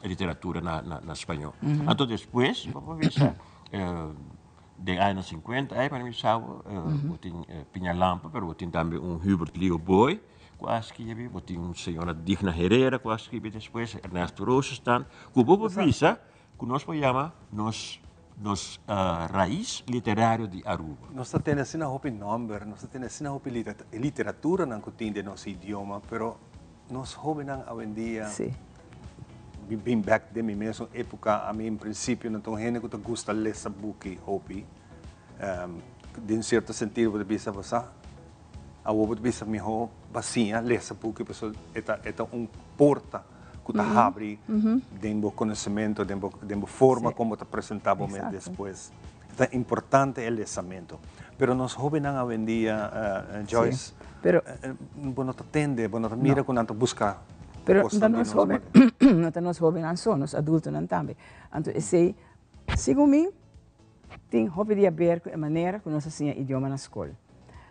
literatura na spañol. Anto despues bo por bisa den añanan 50 ay mane mi sa bo, bo tin Piña Lampe pero bo tin tambe un Hubert Leo Booi cu a scribi, bo tin un señora Digna Herrera cu a scribi despues, Ernesto Roosenstaan, cu bo por bisa Ku nos por yama nos nos rais literario di Aruba. Nos ta tene asina hopi nomber, nos ta tene asina hopi literaturanan ku tin den nos idioma, pero nos hobennan awendia mi bin bek den mi mesun epoka, ami en prinsipio no ta un hende ku ta gusta lesa buki hopi, den sierto sentido bo ta bisa bo sa, awor bo ta bisa miho bo a siña lesa buki pasobra e ta un porta. ku ta habri den bo konosementu, den bo den bo forma kon bo ta presentá bo mes despues. Ta importante e lesamentu. Pero nos hóbennan awendia, Joyce, bo no ta tende, bo no ta mira ku nan ta buska kosnan di nos manera. Pero no ta nos hóbennan so, nos adultonan tambe. Anto esei, segun mi, tin hopi di haber ku e manera ku nos a siña idioma na skol.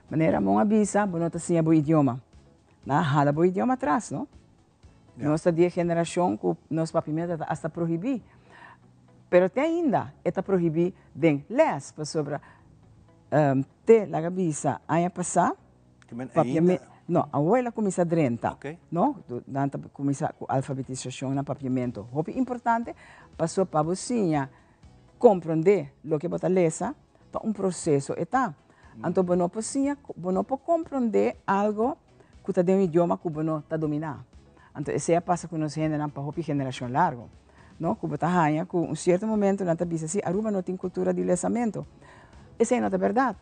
Manera Ramon a bisa, bo no ta siña bo idioma. Nan a hala bo idioma atras, no? Nos ta di e generashon ku nos papiamentu ta asta prohibí. Pero te ainda e ta prohibí den lès, pasobra te laga bisa aña pasá, papiamentu, no, awor el a kuminsá drenta, no? Nan ta kuminsá ku alfabetisashon na papiamentu. Hopi importante, pasobra pa bo siña komprondé loke bo ta lesa, ta un proseso e ta. Anto bo no por siña, bo no por komprondé algo ku ta den un idioma ku bo no ta dominá. Anto esei a pasa ku nos hendenan pa hopi generashon largu, no? Ku bo ta haña ku un sierto momento nan ta bisa si Aruba no tin kultura di lesamento. Esei no ta bèrdat.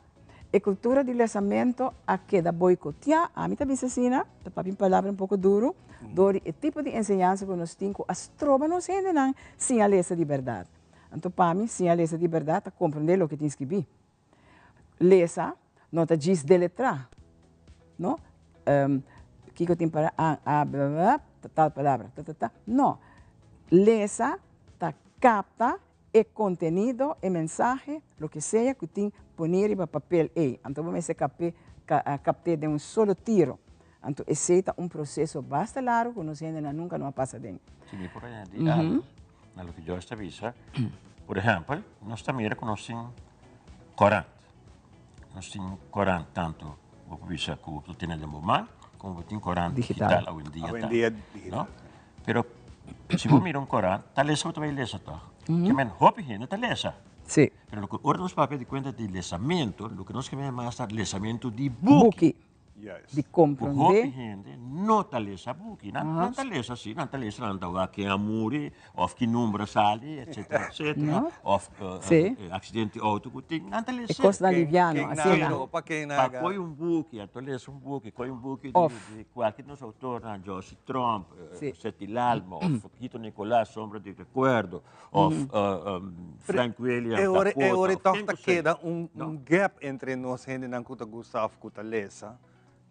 E kultura di lesamento a keda boikotiá, ami ta bisa asina, ta papia un palabra un poko duru, dor di e tipo di enseñansa ku nos tin ku a stroba nos hendenan siña lesa di bèrdat. Anto pa mi, siña lesa di bèrdat ta komprendé loke tin skibí. Lesa no ta djis deletrá, no? Kiko tin para an, a, b, b, b, tal palabra, ta, ta, ta. No. Lesa ta kapta e kontenido, e mensahe, loke sea ku tin poní riba papel ei. Anto bo mester kap'é, kapt'é den un solo tiro. Anto esei ta un proseso basta largu ku nos hendenan nunka no a pasa den. Si mi por añadí algu na loke Joyce ta bisa, por ehèmpel, nos ta mira ku nos tin korant. Nos tin korant tantu bo por bisa ku bo tene den bo man, komo bo tin korant digital awendia ta. No? Pero si bo mira un korant, ta lesa bo ta bai lesa tòg. Ke men hopi hende ta lesa. Sí. Pero loke ora nos papia di kuenta di lesamentu, loke nos ke mira mas ta lesamentu di buki. Di comprende. Hopi hende no ta lesa buki. Nan nan ta lesa si, nan ta lesa, nan ta wak ken a muri, of ki number a sali, etcetera, etcetera. Of accidente di auto ku tin, nan ta lesa. E kosnan liviano, asina. Pa koy un buki, anto lesa un buki, koy un buki di kualke di nos autornan, Josie Tromp, Setty Lalma, of Quito Nicolaas, Sombra di Recuerdo. Of Frank Williams, E ora, Dakota, e ora of toch ken ta ku sea. keda un, No. un gap entre nos hendenan ku ta gusta of ku ta lesa.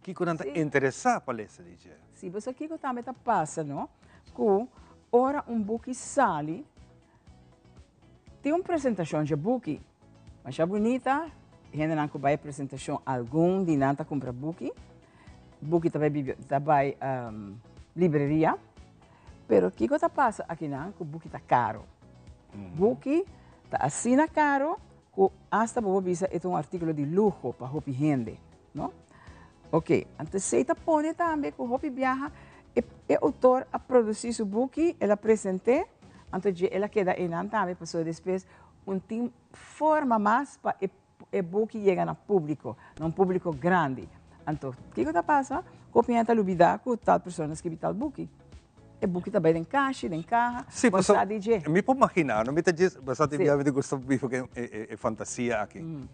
Kiko nan ta interesá pa lesa di dje? Sí, pasobra kiko tambe ta pasa, no? Ku ora un buki sali, tin un presentashon dje buki. Masha bunita, hendenan ku bai e presentashon, algun di nan ta kumpra buki. Buki ta bai bibli, ta bai libreria. Pero kiko ta pasa akinan ku buki ta karo. Buki ta asina karo ku asta bo por bisa e ta un artíkulo di luho pa hopi hende, no? Oke, anto esei ta pone tambe ku hopi biaha e e outor a produsí su buki, el a present'é, anto dje el a keda einan tambe pasobra despues un tin forma mas pa e e buki yega na públiko, na un públiko grandi. Anto, kiko ta pasa? Hopi hende ta lubidá ku tal persona a skibi tal buki. E buki ta bai den kashi, den kaha, Sí, bo paso, sa di dje. mi por maginá, no mi ta djis, bo sa tin Sí. bia mi ta gusta biba ku e fantasia aki.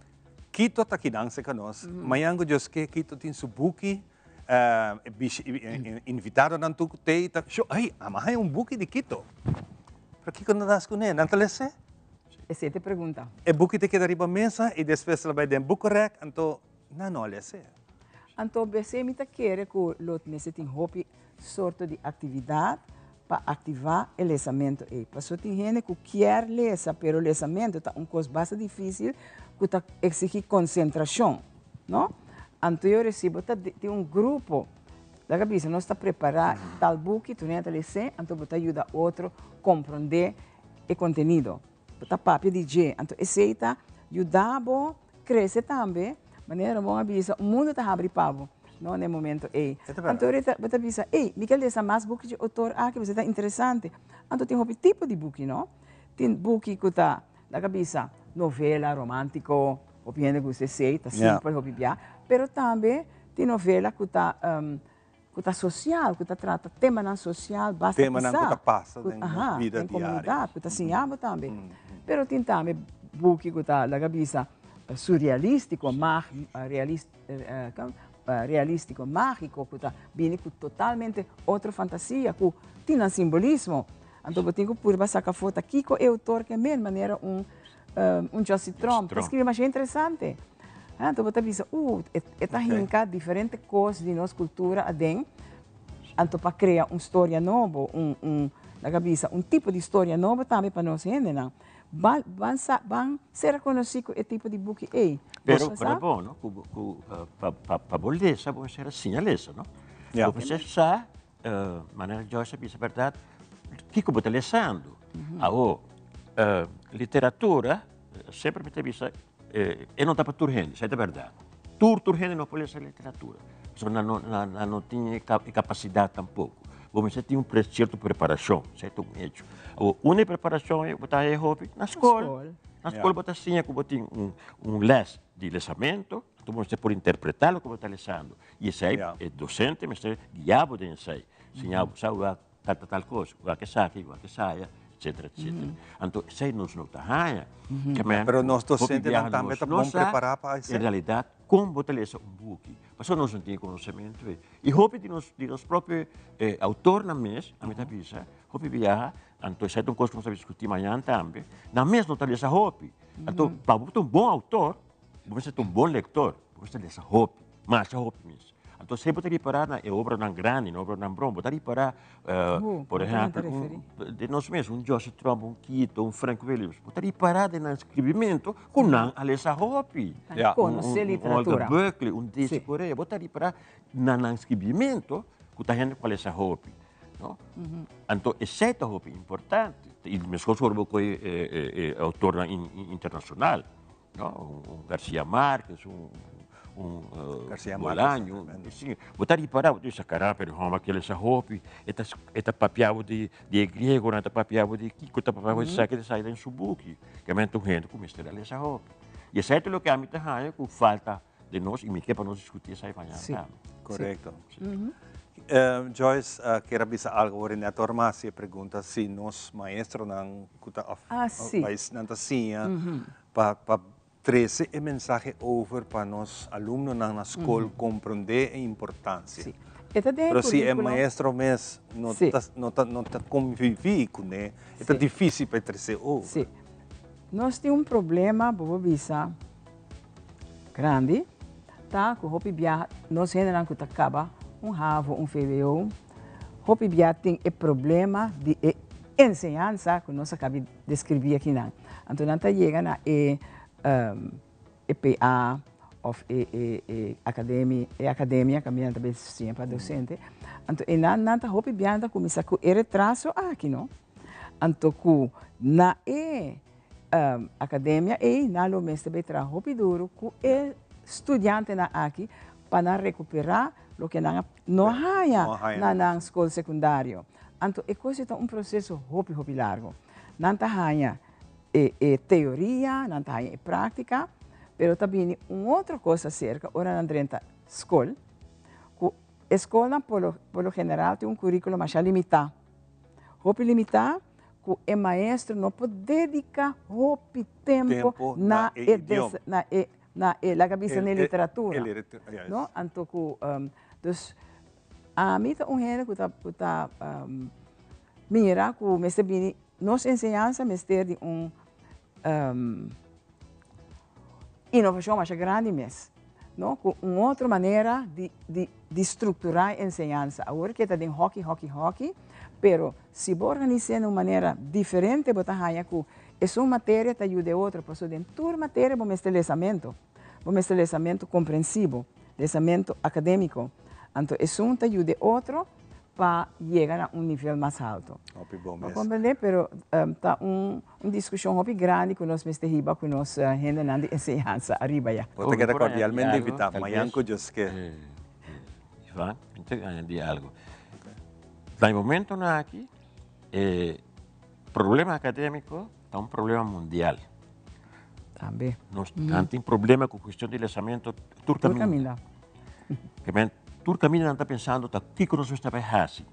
Kito ta kinan serka nos, mañan ku Dios ke Kito tin su buki, e bishi, e invitadonan tur ku t'ei ta, sho, ei, ama haña un buki di Kito. Pero kiko nan ta hasi kuné? Nan ta les'é? Esei ta e pregunta. E buki ta keda riba mesa i despues lo bai den boekenrek, anto nan no a lesa e. Anto besei mi ta kere ku lo mester tin hopi sorto di aktividat pa aktivá e lesamentu ei. Pasobra tin hende ku kier lesa, pero lesamentu ta un kos basta difísil ku ta eksigí konsentrashon, no? Anto yo resibo ta tin un grupo, laga bisa nos ta prepará tal buki, tur hende ta les'é, anto bo ta yuda otro komprondé e kontenido. Bo ta papia di dje. Anto esei ta yuda bo krese tambe. Manera Ramon a bisa, un mundu ta habri pa bo, no, na e momento ei. Anto ora bo ta bisa, ei, mi ke lesa mas buki dje outor aki pasobra e ta interesante. Anto tin hopi tipo di buki, no? Tin buki ku ta, laga bisa, novela romantiko, hopi hende gusta esei, ta simpel hopi bia. Pero tambe tin novela ku ta Ku ta sosial, ku ta trata temanan sosial basta pisá. Temanan ku ta pasa den nos bida diario. Den komunidat, ku ta siña bo tambe. Pero tin tambe buki ku ta laga bisa surrealístiko, realístiko, mágiko, ku ta bini ku totalmente otro fantasia, ku tin nan simbolismo. Anto bo tin ku purba saka afó ta kiko e outor ke men, manera un un Josie Tromp ta skribi masha interesante. Anto bo ta bisa, uh, e ta hinka diferente kos di nos kultura aden, anto pa krea un storia nobo, un, un, laga bisa, un tipo di storia nobo tambe pa nos hendenan. Ban, ban sa, ban ser rekonosí ku e tipo di buki ei. Pero, pero e bon, no? Ku, ku, pa, pa, pa bo lesa, bo mester a siña lesa, no? Bo mester sa Manera Joyce a bisa berdad, kiko bo ta lesando? Awo, literatura, semper mi ta bisa, e no ta pa tur hende, esei ta berdad. Tur tur hende no por lesa literatura, pasobra nan no nan no tin e kapasidat tampoko. Bo mester tin un sierto preparashon, esei ta un hecho. Awo, unda e preparashon ei bo ta haña hopi? Na skol. Na skol bo ta siña ku bo tin un les di lesamento, anto bo mester por interpretá loke bo ta lesando. I esei, e dosente mester guia bo den esei. Siña bo sa wak tal ta tal kos, wak esaki, wak esaya, etcetera, etcetera. Anto esei nos no ta haña. Ke men Pero nos hopi dosentenan biaha tambe nos ta no bon sa prepará pa en esei. realidat kon bo ta lesa un buki. Pasobra nos no tin e konosementu ei. I hopi di nos di nos propio outornan mes, ami ta bisa, hopi biaha, anto esei ta un kos ku nos ta diskutí mañan tambe, nan mes no ta lesa hopi. Anto pa bo ta un bon outor, bo mester ta un bon lektor, bo mester lesa hopi, masha hopi mes. Anto esei bo ta ripará na e obranan grandi, na obranan bron, bo ta ripará, por ehèmpel, un di nos mes, un Joshi Tromp, un Quito, un Frank Williams, bo ta ripará den nan skribimentu ku nan a lesa hopi. Nan konosé literatura. Un Olga Berkeley, un Daisy Correa, bo ta ripará na nan skribimentu ku ta hende ku a lesa hopi, no? Anto esei ta hopi importante. I meskos ora bo kohe e outornan internashonal, no? Un Garcia Marquez, un un Garcia Marquez, Bolaño, si. Bo ta ripará, bo ta bisa, caramba, pero e hòmber aki a lesa hopi, e ta e ta papia bo di di e griegonan, e ta papia bo di kiko, e ta papia bo di esaki, di esaki den su buki. Kamente un hende ku mester a lesa hopi. I esei ta loke ami ta haña ku falta den nos i mi ke pa nos diskutí esei mañana tambe. Korekto. Joyce kier a bisa algo ora Neto Arma hasi e pregunta si nos maestronan ku ta òf nan ta siña pa pa trese e mensahe over pa nos alumnonan na skol komprondé e importansia. Pero si e maestro mes no ta no ta no ta konviví kuné e ta difísil pa e trese over. Nos tin un problema bo por bisa. Grandi ta ku hopi bia nos hendenan ku ta kaba un havo, un vwo, hopi bia tin e problema di e enseñansa ku nos a kabi deskribí akinan. Anto nan ta yega na e e PA òf e e e akademi e akademia kaminda nan ta bin siña pa dosente. Anto einan nan ta hopi bia nan ta kuminsá ku e retraso aki no. Anto ku na e Academia ei nan lo mester bay traha hopi duro cu e studiantenan aki pa nan recupera loke nan a no haya na nan scol secundario. Anto e cos ei ta un proceso hopi hopi largo. Nan ta haya e e teoria, nan ta haya e practica, pero ta bini un otro cos acerca ora nan drenta scol, cu e scolnan por lo por lo general tin un curiculo masha limita, hopi limita. Ku e maestro no por dediká hopi tempu na e na e na e laga bisa na e literatura no anto ku dus ami ta un hende ku ta ku ta mira ku mester bini nos enseñansa mester di un inovashon masha grandi mes no ku un otro manera di di di strukturá e enseñansa awor ke ta den hòki hòki hòki pero si bo organis'é na un manera diferente bo ta haña ku esun materia ta yuda e otro pasobra den tur materia bo mester lesamentu bo mester lesamentu komprensibo lesamentu akadémiko anto esun ta yuda e otro pa yega na un nivel mas halto. Hopi bon Bo mes. comprende? Pero ta un un discusion hopi grandi cu nos mester hiba cu nos hendenan di enseñansa ariba ya. Bo ta keda cordialmente invita mañan cu Dios ke. Ivan, mi ta añadi algo. Na e momentonan aki e problema academico ta un problema mundial. Tambe. Nos nan tin problema cu cuestion di lesamento tur Tur caminda. caminda. Ke men tur caminda nan ta pensando ta kico nos mester bay haci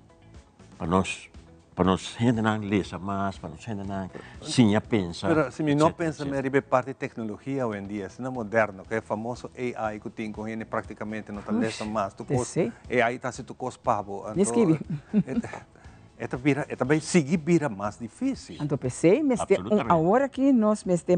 pa nos pa nos hendenan lesa mas, pa nos hendenan siña pensa. Pero si mi no etcetera, pensa etcetera. riba e parti tecnologia hoy-en-dia, asina moderno, cu e famoso AI cu tin cu hende practicamente no ta lesa mas, tur cos, AI ta haci tur cos pa bo. Ni Anto, skibi. E ta bira, e ta bay sigui bira mas dificil. Anto p'esey mester un awor aki nos mester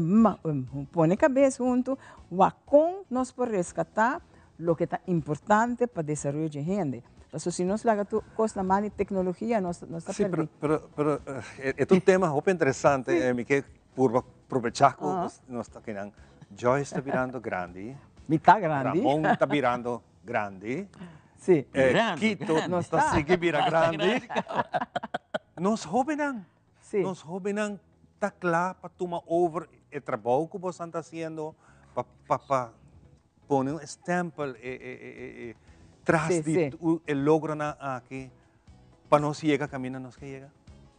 pone cabes hunto wak con nos por rescata loke ta importante pa desaroyo dje hende. Pasobra si nos laga tur cos na man di tecnologia nos nos ta Si, perdi. pero, pero, pero e ta un tema hopi interesante, mi ke purba probecha cu nos ta akinan. Joyce ta birando grandi. Mi ta grandi. Ramon ta birando grandi. Sí. Eh, Quito Nos ta ta. sigui bira grandi. Nos hóbennan, Sí. nos hóbennan ta kla pa tuma over e trabou ku bosan ta hasiendo, pa, pa, pa pone un stempel e, e, e, e, e, tras Sí, di sí. tu e logronan aki pa nos yega kaminda nos ke yega?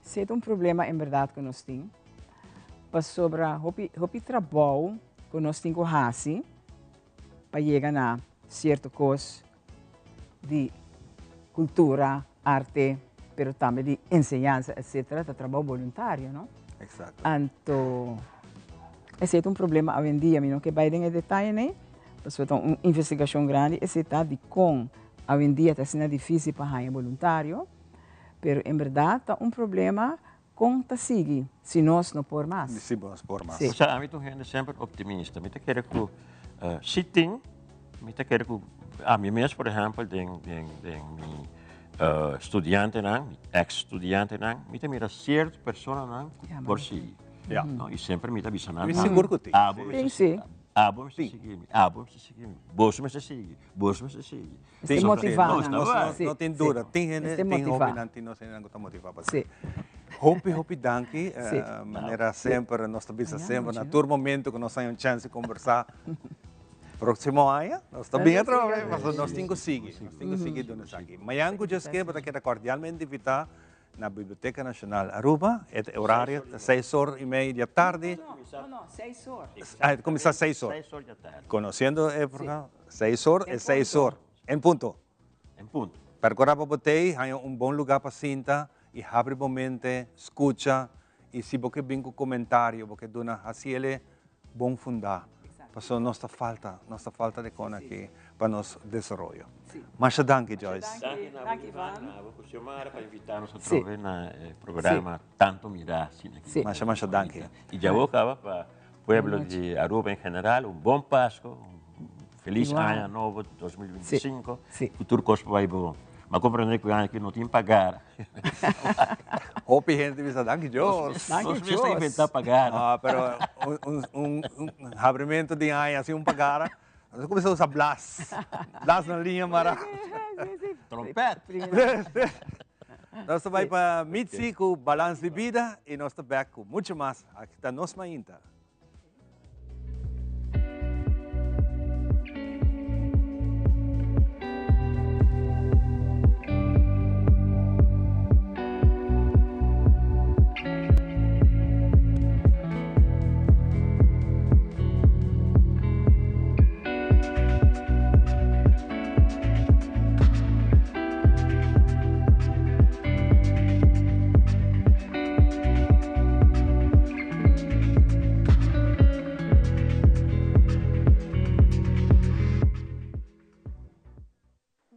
Sí, ta un problema en berdad ku nos tin, pasobra hopi, hopi trabou ku nos tin ku hasi pa yega na sierto kos di kultura. arte, pero tambe di enseñansa etcetera ta trabou boluntario, no? Exacto. Anto esei ta un problema awendia, mi no ke bai den e detayenan, pasobra ta un investigashon grandi esei ta dikon awendia ta asina difísil pa haña boluntario, pero en bèrdat ta un problema kon ta sigui si nos no por mas. Si nos por mas. Sí. Osea, ami ta un hende semper optimista. Mi ta kere ku si tin, mi ta kere ku ami mes, por ehèmpel, den den den mi studiantenan, mi eks studiantenan, mi ta mira sierto personanan ku por sigui. Ja. No, i semper mi ta bisa nan Mi sigur ku tin. Abo mester Tin, si. Abo mester sigui mi, abo mester sigui mi, boso mester sigui, boso mester sigui. Mester motivá nan. Nos no tin duda. Tin hende, tin hopinan, tin nos hendenan ku ta motivá pa esaki. Hopi, hopi danki. Manera semper nos ta bisa semper na tur momento ku nos haña un chèns di kombersá. Próksimo aña nos ta bin atrobe pasobra nos tin ku sigui. Nos tin ku sigui duna esaki. Mañan ku Dios ke bo ta keda kordialmente invitá na Biblioteca Nacional Aruba. E horario ta seis or y media di atardi. No, no, no, seis or. Ah, e ta kuminsá seis or. Seis or di atardi. Conociendo e programa, seis or e seis or. En punto. En punto. Percura pa bo tei, haña un bon lugar pa sinta y habri bo mente, scucha y si bo ke bin cu comentario, bo ke duna, haci el bon fundá. Pasobra nos ta falta, nos ta falta di con aki pa nos desaroyo. Masha danki, Joyce. Danki na bo, Ivan, na bo cu Xiomara pa invita nos atrobe na e programa Tanto Mira Asina Aki. Masha, masha danki. Y dja bo caba pa pueblo di Aruba en general un bon Pasco, un feliz aña nobo 2025, cu tur cos por bay bon. M'a comprende cu e aña aki no tin pagar. Hopi hende bisa danki Dios. Nos mes ta inventa pagar. No, pero un habrimento di aña sin un pagara, nos cuminsa usa blas. Blas na liña mara. Trompet. Nos ta bay pa Mitzi cu Balans di Bida y nos ta bek cu mucho mas. Aki ta Nos Mainta.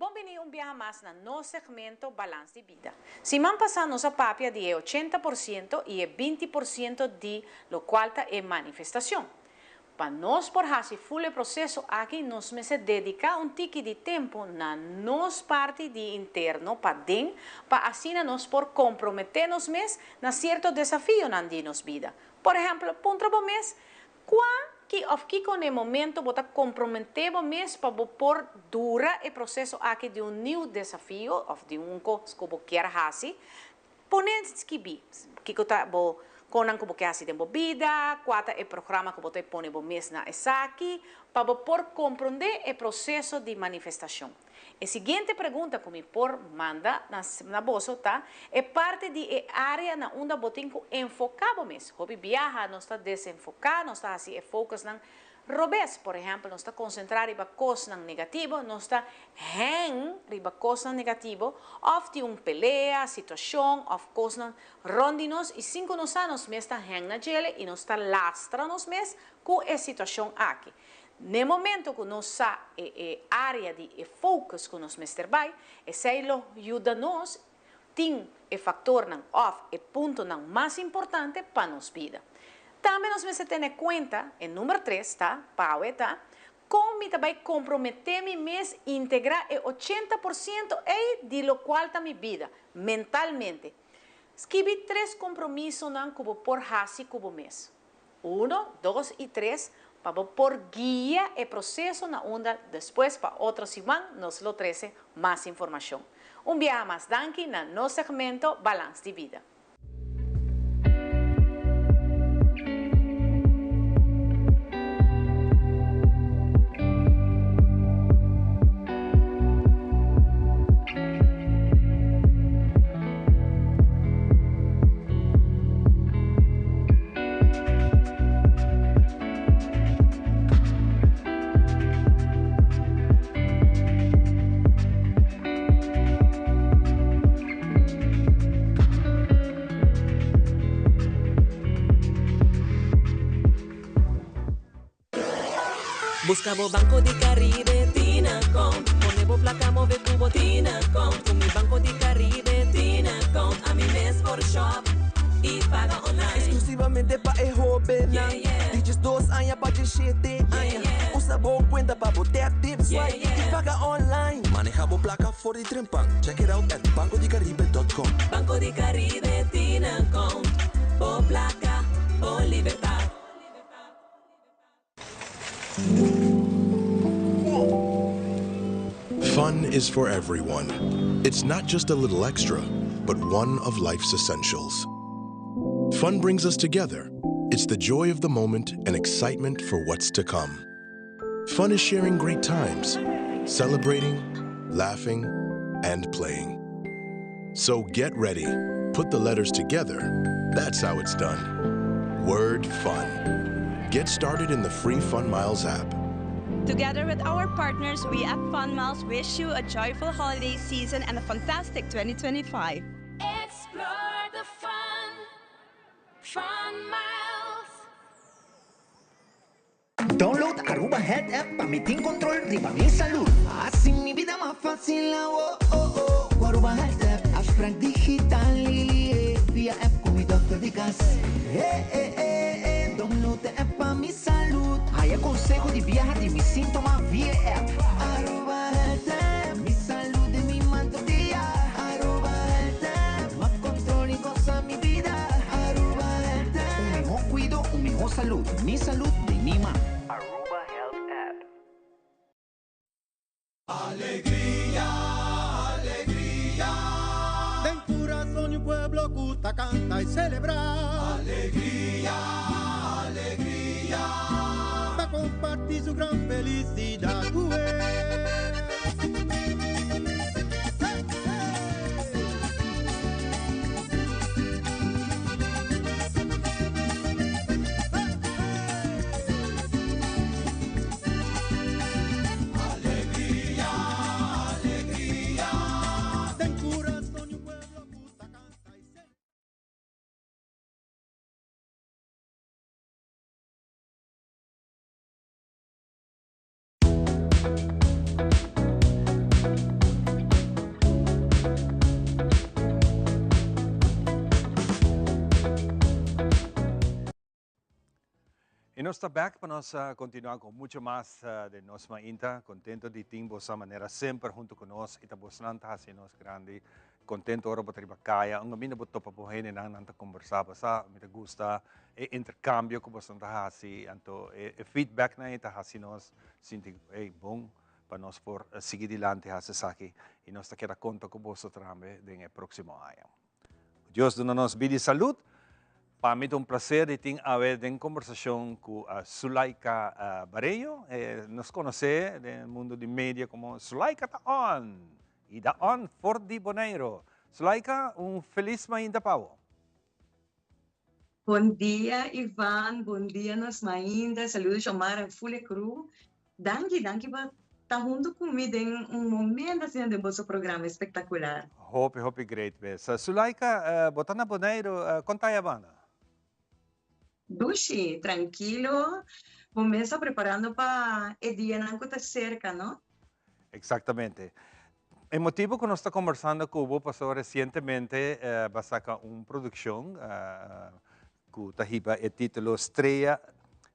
Bon bini un biaha mas na nos segmento Balans di Bida. Siman pasá nos a papia di e 80% i e 20% di lokual ta e manifestashon. Pa nos por hasi ful e proseso aki nos mester dediká un tiki di tempu na nos parti di interno paden pa asina nos por komprometé nos mes na sierto desafionan di nos bida. Por ehèmpel, puntra bo mes, Kua, ki òf kiko na e momento bo ta komprometé bo mes pa bo por dura e proseso aki di un niu desafio òf di un kos ku bo kier hasi? Pone skibí kiko ta bo konan ku bo ke hasi den bo bida, kua ta e programa ku bo ta e pone bo mes na esaki, pa bo por komprondé e proseso di manifestashon. E siguiente pregunta ku mi por manda na boso ta e parti di e área na unda bo tin ku enfoká bo mes. Hopi biaha nos ta desenfoká, nos ta hasi e focusnan Robes, por ehèmpel, nos ta konsentrá riba kosnan negativo, nos ta hèn riba kosnan negativo òf tin un pelea, situashon òf kosnan rònt di nos i sin ku nos sa nos mes ta hèn na djele i nos ta lastra nos mes ku e situashon aki. N'e momento ku nos sa e e área di e focus ku nos mester bai, esei lo yuda nos tin e faktornan òf e puntonan mas importante pa nos bida. Tambe nos mester tene kuenta, e number tres ta, pa awe ta, kon mi ta bai komprometé mi mes integrá e 80% ei di lokual ta mi bida, mentalmente. Skibi tres kompromisonan ku bo por hasi ku bo mes. Uno, dos i tres, pa bo por guia e proseso na unda despues pa otro siman nos lo trese mas informashon. Un biaha mas danki na nos segmento Balans di Bida. Busca bo Banco di Caribe tin account. Pone bo placa move cu bo tin account. Cu mi Banco di Caribe tin account. Ami mes por shop y paga online. Exclusivamente pa e hobennan di 12 aña pa 17 aña. Usa bo cuenta pa bo tap, tip, swipe y paga online. Maneha bo placa for di trempan. Check it out at bancodicaribe.com. Banco di Caribe tin account. Bo placa, bo libertad. Fun is for everyone. It's not just a little extra, but one of life's essentials. Fun brings us together. It's the joy of the moment and excitement for what's to come. Fun is sharing great times, celebrating, laughing, and playing. So get ready. Put the letters together. That's how it's done. Word fun. Get started in the free Fun Miles app. Together with our partners, we at Fun Miles wish you a joyful holiday season and a fantastic 2025. Explore the fun. Fun Miles. Download Aruba Health App pa mi tin control riba mi salud. Haci mi bida mas facil awo oh oh. Cu Aruba Health App, afspraak digital eh, via app cu mi dokter di cas. Eh eh eh eh, download e app pa mi salud. Haya conseho di biaha di mi sintoma via e app. Aruba Health App, mi salud den mi man tur dia. Aruba Health App, mas control y goza mi bida. Aruba Health App. Un miho cuido, un miho salud. Mi salud den mi man. Aruba Health App. Alegria, alegria. Den curason di un pueblo cu ta canta y celebra. Alegria, alegria. Pa comparti su gran felicidad cu Alegria, alegria. Den curason di un pueblo cu ta canta y celebra. Y nos ta back pa nos continua cu mucho mas den nos mainta. Contento di tin boso manera semper hunto cu nos y ta bosnan ta haci nos grandi contento ora bo ta riba caya. Un caminda bo topa bo hendenan, nan ta conversa basa. Mi ta gusta e intercambio cu boso ta haci, anto e feedbacknan ey ta haci nos sinti ey bon pa nos por sigui dilanti haci esaki y nos ta keda conta cu boso tambe den e proximo aña. Dios duna nos bida y salud. Pa mi ta un placer di tin awe den conversacion cu Sulaika Bareño. Nos conoce den mundo di media como Sulaika ta on! Y da on for di Boneiro. Sulaika, un feliz mainta pa bo. Bon dia Ivan, bon dia nos mainta, saludo Xiomara en full e crew. Danki, danki pa ta hunto cu mi den un momento asina den boso programa espectacular. Hopi, hopi great bes. Sulaika, bo ta na Boneiru, con ta yabanda? Dushi, trankilo. Bo mes ta preparando pa e dianan ku ta serka, no? Exactamente. E motibo ku nos ta kombersando ku bo pasobra resientemente bo a saka un produkshon ku ta hiba e titulo Strea,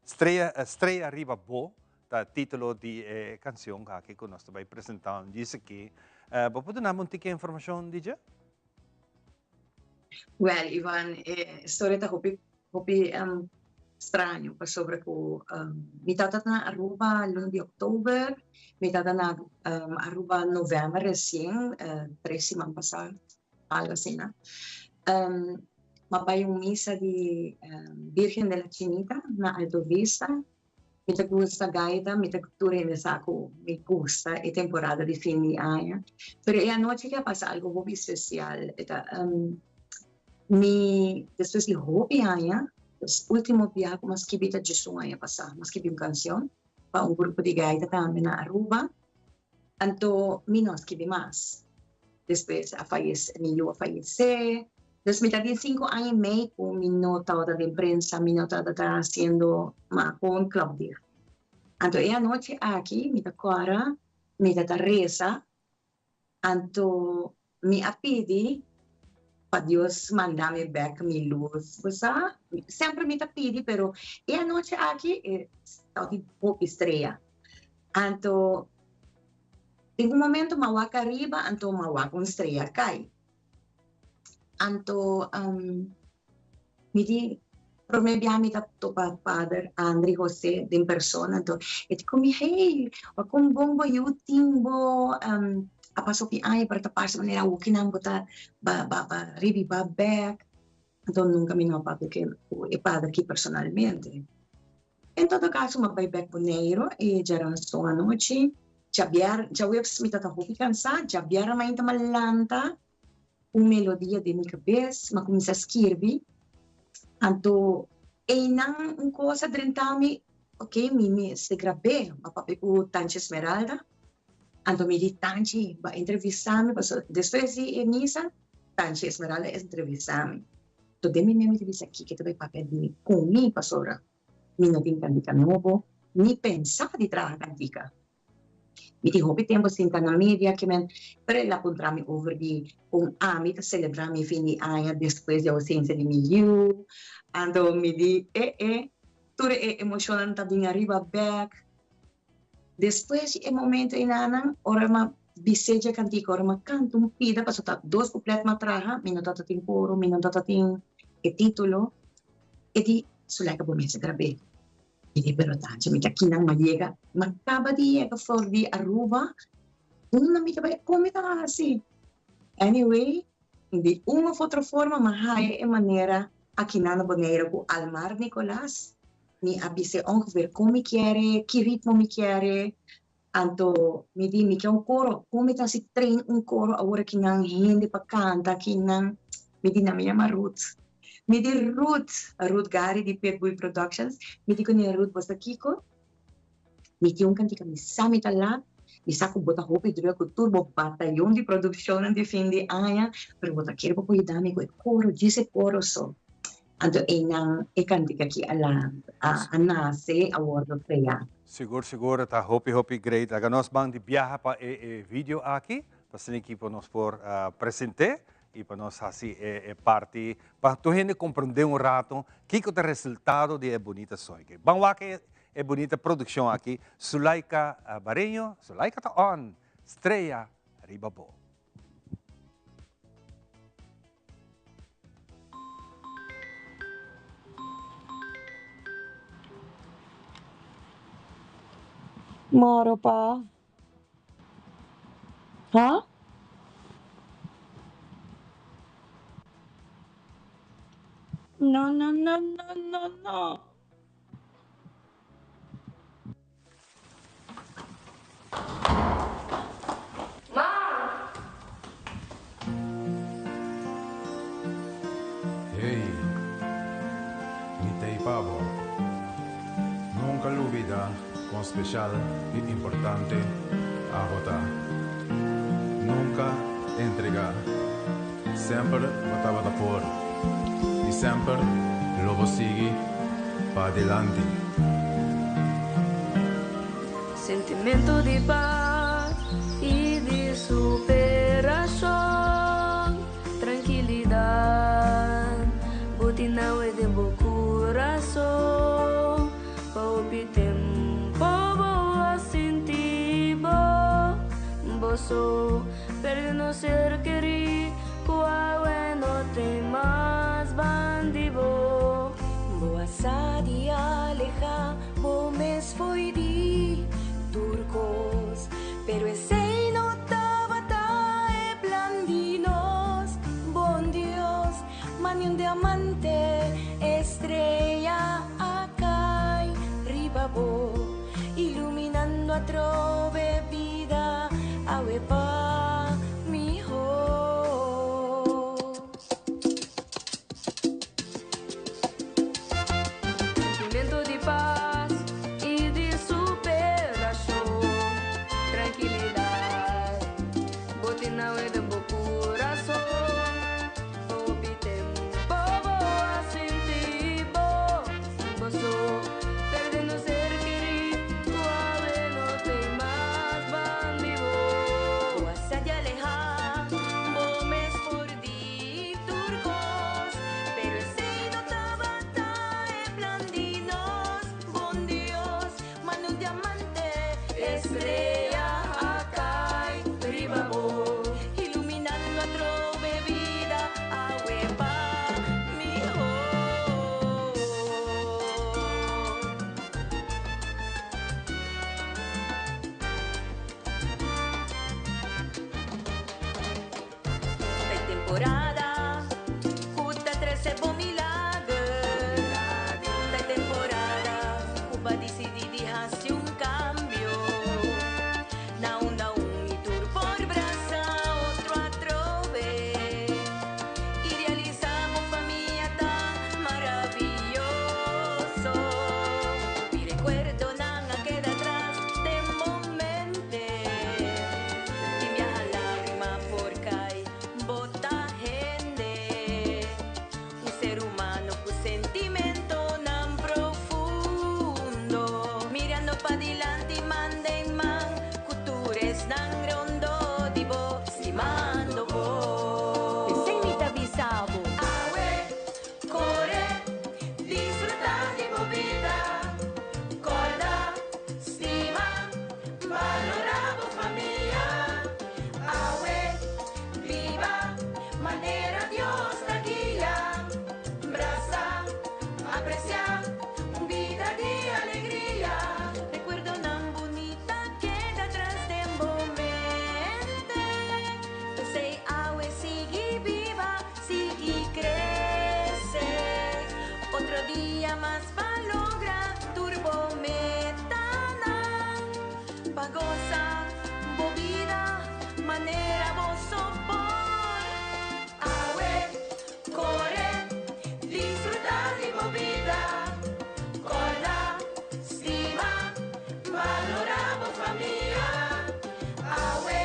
Strea, Strea Riba Bo, ta titulo di e kanshon aki ku nos ta bai presentá un djis aki. Bo por duna mi un tiki informashon di dje? Well, Ivan, e storia ta hopi, hopi straño pasobra cu mi tata ta na Aruba luna di october, mi tata na Aruba november recien, tres siman pasa, algo asina. M'a bay un misa di Virgen de la Chinita na Alto Vista. Mi ta gusta gaita, mi ta tur hende sa ku mi gusta e temporada di fin di aña. Pero e anochi ke a pasa algo hopi spesial. E ta mi despues di hopi aña, pues ultimo biaha ku mi a skibi ta djesun aña pasá, mi a skibi un kanshon pa un grupo di gaita tambe na Aruba. Anto mi no a skibi mas. Despues a fayesé, mi yu a fayesé. Dus mi ta den sinku aña i mei ku mi no tabata den prensa, mi no tabata hasiendo mas kon klòp dicht. Anto e anochi aki mi ta kòrda mi ta ta resa, anto mi a pidi pa Dios manda mi bèk mi lus, bo sa, semper mi ta pidi pero e anochi aki e tabatin hopi strea. Anto den un momento mi a wak ariba anto mi a wak un strea kai. Anto mi di prome bia mi ta topa pader Andry Jose den persona anto e di ku mi hey wak kon bon bo yu tin bo a pasa hopi aña pero ta parse manera awokinan bo ta ba ba rebiba bek anto nunka mi no a papia ku e pader aki personalmente. En todo caso m'a bai bek Boneiro e djaranson anochi. Djabier, djaweps mi ta ta hopi cansá, djabier mainta m'a lanta un melodia den mi cabes, m'a cuminsa skirbi. Anto einan un cos a drenta mi, ok, mi mester grab'é. M'a papia cu Tanchi Esmeralda, anto mi di, Tanchi, bo a entrevistá mi pasobra despues di e misa, Tanchi Esmeralda a entrevistá mi. To den mi mente ta bisa kiko ta bai papia di mi ku mi pasobra mi no tin kantika nobo ni pensa di traha kantika. Mi tin hopi tempu sinta na media ke men pero el a puntra mi over di kon ami ta selebrá mi fin di aña despues di ousensia di mi yu. Anto mi di e e tur e emoshonnan ta bin ariba bek. Despues di e momento einanan, ora m'a bis'é dje kantika, ora m'a kanta un pida, pasobra ta dos kuplet m'a traha, mi no tabata tin koro, mi no tabata tin e título, e di, Suleika bo mester grab'é. Mi di, pero Tanchi, mi ta kinan m'a yega, m'a kaba di yega for di Aruba, unda mi ta bai, kon mi ta hasi? Anyway, di un of otro forma m'a haya e manera akinan na Bonaire ku Almar Nicolaas, Mi a bis'é ongeveer kon mi kier e, ki ritmo mi kier e. Anto mi di, mi ke un koro. Kon mi ta hasi train un koro awor aki nan hende pa kanta aki nan? Mi di, nan mi yama Ruth. Mi di, Ruth, Ruth Gary di Pitbull Productions. Mi di kuné, Ruth, bo sa kiko? Mi tin un kantika, mi sa mi ta lat, mi sa ku bo ta hopi druk ku tur bo batayon di produkshonnan di fin di aña, pero bo ta kere pa bo yuda mi ku e koro, djis e koro so. Anto einan e kantika aki a a nase, a wordo krea. Sigur sigur ta hopi hopi great. Laga nos ban di biaha pa e e video aki pa asina ekipo nos por presente y pa nos haci e parti pa tur hende comprende un rato kico ta resultado di e bunita soy. Ban wak e bunita produccion aki Sulaika Bareño, Sulaika ta on, Strea riba bo. Moro pa. Ha? No, no, no, no, no, no. Hey, mi t'ei pa bo. Nunca lubida con special y importante abo ta. Nunca entrega. Semper bo tabata por y semper lo bo sigui pa dilanti. Sentimento di paz y di superacion, Trankilidad bo tin awe den bo curason, Pa hopi tempo bo a sinti bo bo so, Perdiendo ser keri cu awe no tin mas bandi bo. Bo a sa di aleha bo mes fo'i di tur kos, pero esei no tabata e plan di nos. Bon Dios, mandi un diamante, estrella a kai riba bo, iluminando atrobe bida awe pa mihó. Sentimento di pas y di superacion, Trankilidad bo tin awe den bo curason, Hopi tempo bo a sinti bo bo so, Perdiendo ser keri cu. temporada ku ta trese bo milager. Ta e temporada ku bo a disidí di hasi un kambio. Na unda un i tur por brasa otro atrobe i realisá bo famia ta maravioso. Hopi rekuerdonan a keda atras den bo mente. Tin biaha lágrima por kai bo ta hende. Un ser humano ku sentimentonan profundo. Mirando padilanti man den man ku tur esnan rondo di bo, stimando bo. P'esei mi ta bisa bo. Awe, kore, disfrutá di bo bida. Kòrda, stima, balorá bo famia. Awe, biba manera Dios ta guia. Brasa, apresiá un bida di alegria. Rekuerdonan bunita keda tras den bo mente. P'esei awe sigui biba, sigui krese. Otro dia mas pa logra tur bo metanan. Pa gosa bo bida manera bo so por. Awe, kore, disfruta di bo bida. Kòrda, stima, balorá bo famia. Awe,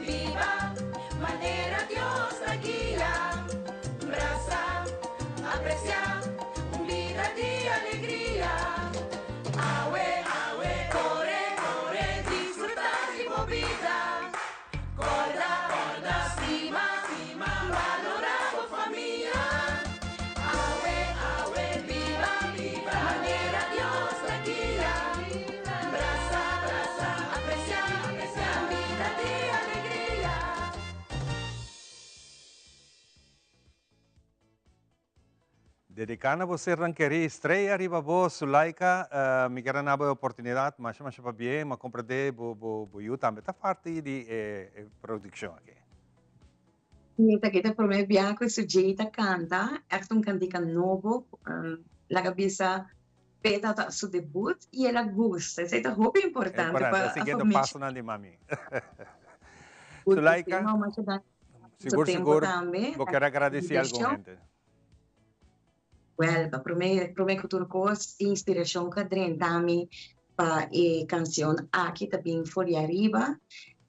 biba manera Dios ta guia. Brasa, apresiá un bida di alegria. Awe, awe, kore, kore, disfrutá di bo bida. Kòrda, kòrda, stima, stima, balorá bo famia. Awe, awe, biba, biba, manera Dios ta guia. Brasa, brasa, apresiá, apresiá, un bida di alegria. Dediká na bo sernan kerí, Strea riba bo, Sulaika, mi kier a na bo e oportunidat, masha masha pabien, m'a komprendé bo bo bo yu tambe ta parti di e e produkshon aki. Mi ta keda promé biaha ku Sujay ta kanta, ègt un kantika nobo, laga bisa p'e tabata su debut i el a gusta, esei ta hopi importante Importante, pa ta siguiendo mi. pasonan di mami. Sulaika. No, masha danki. Sigur tempo sigur tambe. bo kier agradeci algun hende. Wel, pa prome prome cu tur cos, inspiracion cu a drenta mi pa e cancion aki ta bin for di ariba.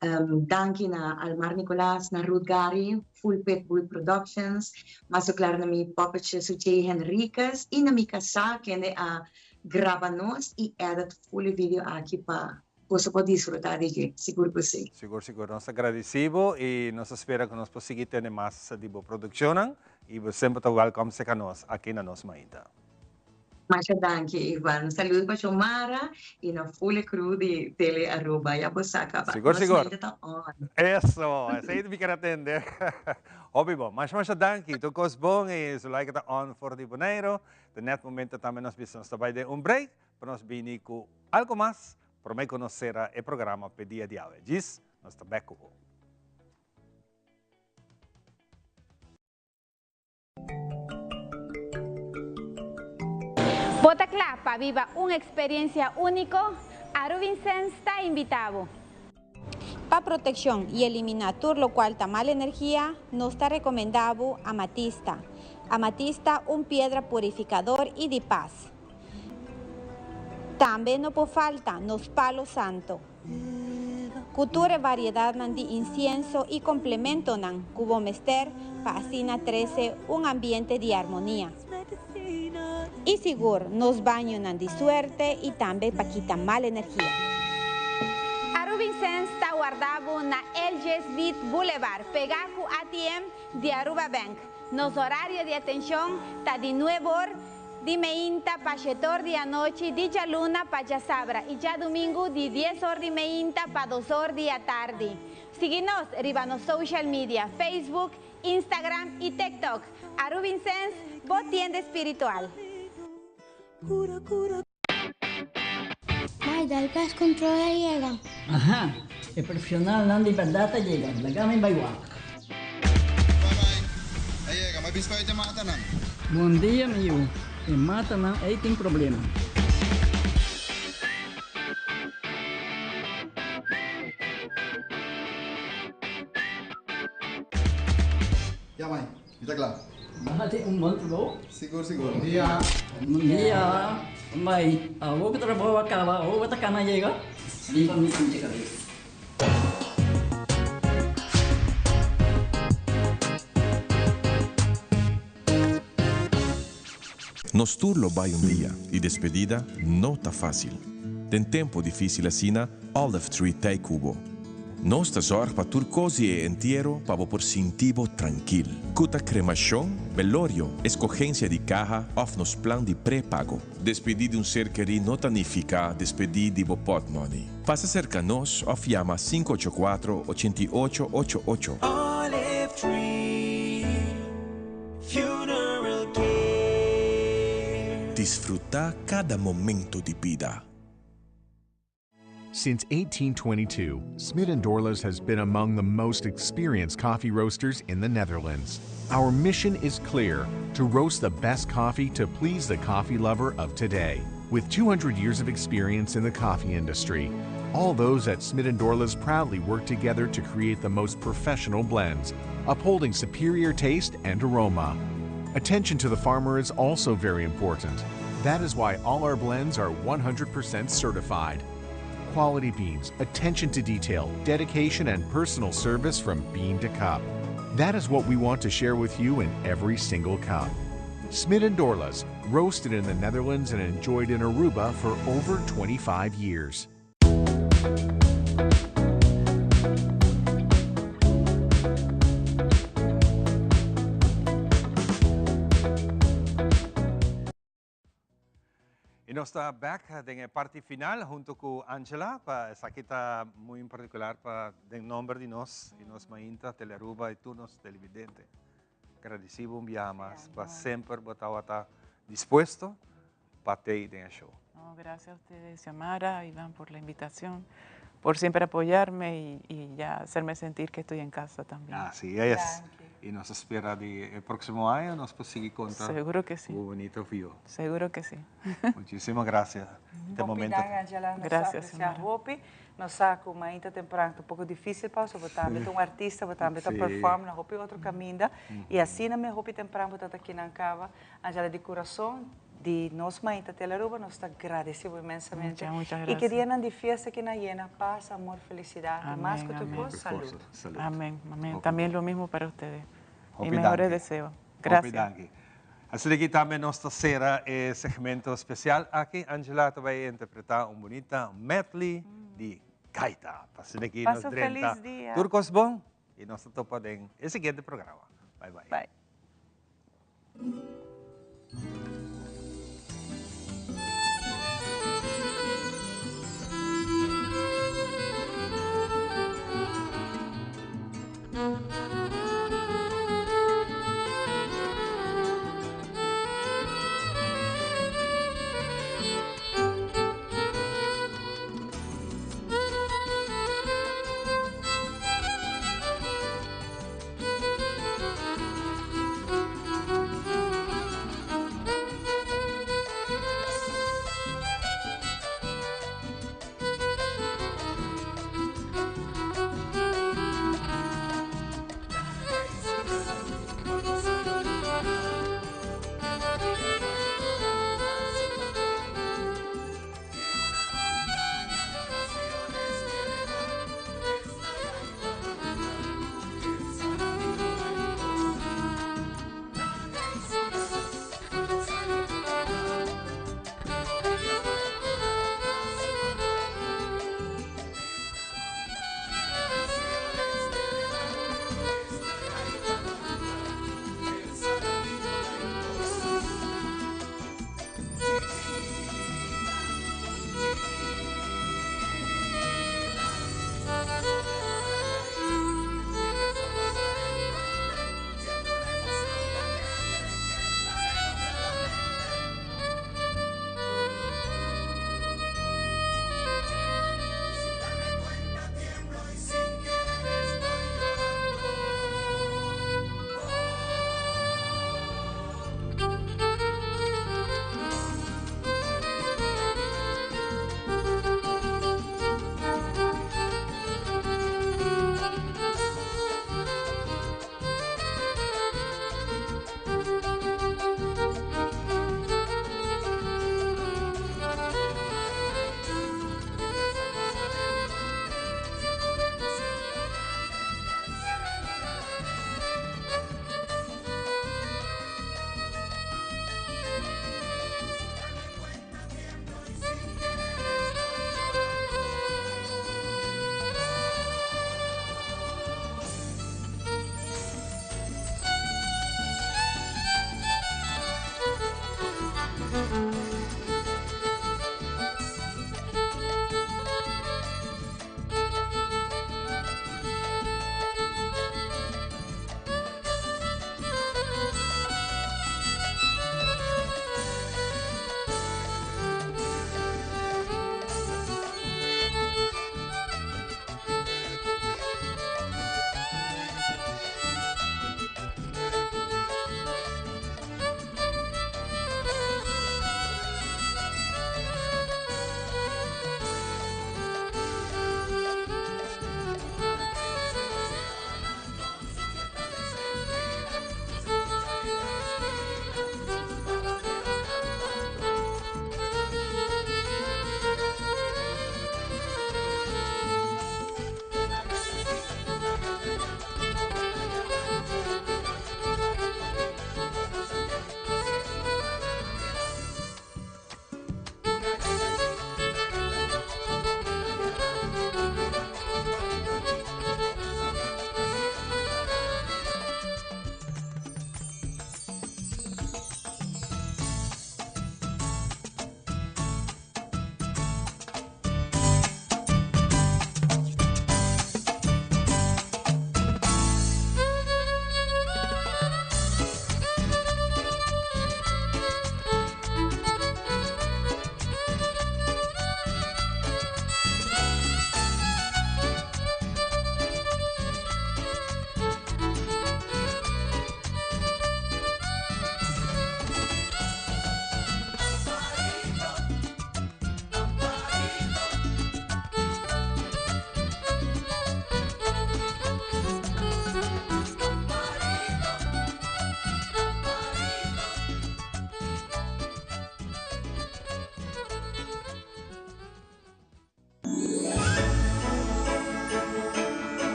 Danki na Almar Nicolaas, na Ruth Gary, Full Pitbull Productions, mas o claro na mi poppetje Sujay Henriquez y na mi casá kende a graba nos y edit full e video aki pa Boso por disfruta di dje, sigur cu si. Sigur sigur, nos ta gradeci bo y nos ta spera cu nos por sigui tene mas di bo produccionnan y bo semper ta welcome cerca nos aki na nos mainta. Masha danki Ivan. Saludo pa Xiomara y na full e crew di Tele Aruba. Ya bo sa caba. Sigur Nos sigur. mainta ta on. Eso, esey mi kier a tende. Hopi bon. Masha masha danki. Tur cos bon y Zulaika ta on for di Bonaire. Ta net momento tambe nos bisa nos ta bay den un break. Pa nos bini ku algo mas promé ku nos sera e programa p'e dia di awe. Djis, nos ta bèk ku bo. Bo ta kla pa biba un eksperensia úniko? Aruvincens ta invitá bo! Pa protekshon i eliminá tur lokual ta mal energia, nos ta rekomendá bo amatista. Amatista un piedra purifikador i di pas. Tambe no por falta nos palo santo. Ku tur e variedadnan di insienso i komplementonan ku bo mester pa asina trese un ambiente di armonia. I sigur nos bañonan di suerte i tambe pa kita mal energia. Arubinsens ta warda bo na LG Smith Boulevard, pegá ku ATM di Aruba Bank. Nos horario di atenshon ta di nuebe or Di meinta pa shetor di anochi, di djaluna pa djasabra i djadumingu di dies or di meinta pa dos or di atardi. Sigui nos riba nos social media, Facebook, Instagram i TikTok. Arubinsens, bo tienda spiritual. Mai, dal pest control a yega. Aha, e profesionalnan di berdad a yega, laga mi bai wak. Bai bin spuit e matanan. Bon dia mi yu, e matanan ei tin problema. Ya mai, mi ta kla. Bo hasi un bon trabou. Sigur sigur. Bon dia. Bon dia. Mai, awor ku trabou a kaba, awor bo ta kana yega? Riba mi pinche kabes. Nos tur lo bai un dia y despedida no ta facil. Den tempo dificil asina, Olive Tree t'ey cu bo. Nos ta zorg pa tur cos di e entiero pa bo por sinti bo trankil. Cu ta cremacion, belorio, escogencia di caha of nos plan di prepago. Despedi di un ser kerí no ta nifica despedi di bo potmoney. Pasa cerca nos of yama 584 88 88. Olive Tree Funeral Care. Disfruta cada momento di bida. Since 1822, Smit & Dorlas has been among the most experienced coffee roasters in the Netherlands. Our mission is clear, to roast the best coffee to please the coffee lover of today. With 200 years of experience in the coffee industry, all those at Smit & Dorlas proudly work together to create the most professional blends, upholding superior taste and aroma. Attention to the farmer is also very important. That is why all our blends are 100% certified. Quality beans, attention to detail, dedication, and personal service from bean to cup. That is what we want to share with you in every single cup. Smit & Dorlas, roasted in the Netherlands and enjoyed in Aruba for over 25 years. Y nos ta back den e parti final hunto cu Angela pa esaki ta muy en particular pa den nomber di nos y nos mainta Telearuba y tur nos televidente. Gradeci bo un biaha mas pa semper bo tawata dispuesto pa tey den e show. No, gracias a ustedes, Xiomara, Iván, por la invitación, por siempre apoyarme y, y ya hacerme sentir que estoy en casa también. Así es. Y nos ta spera di e proximo aña nos por sigui conta. Seguro que sí. Cu bonito vio. Seguro que sí. Muchísimas gracias. Te momento. Hopi danki Angela, nos sa aprecia hopi. Nos sa cu mainta tempran ta un poco dificil pa bo, bo tambe ta un artista, bo tambe ta perform na hopi otro caminda y asina mes hopi tempran bo ta ta kinan caba. Angela di curason di nos mainta Telearuba nos ta gradeci bo inmensamente y ke dianan di fiesta kinan yena paz, amor, felicidad y mas cu tur cos salud. Amen, amen. Tambien lo mismo para ustedes. Mi mejores deseos. Gracias. Hopi danki. Asina ki tambe nos ta sera e segmento special aki. Angela ta bay interpreta un bunita medley di gaita. Pa asina ki nos drenta tur cos bon y nos ta topa den e siguiente programa. Bye bye. Bye.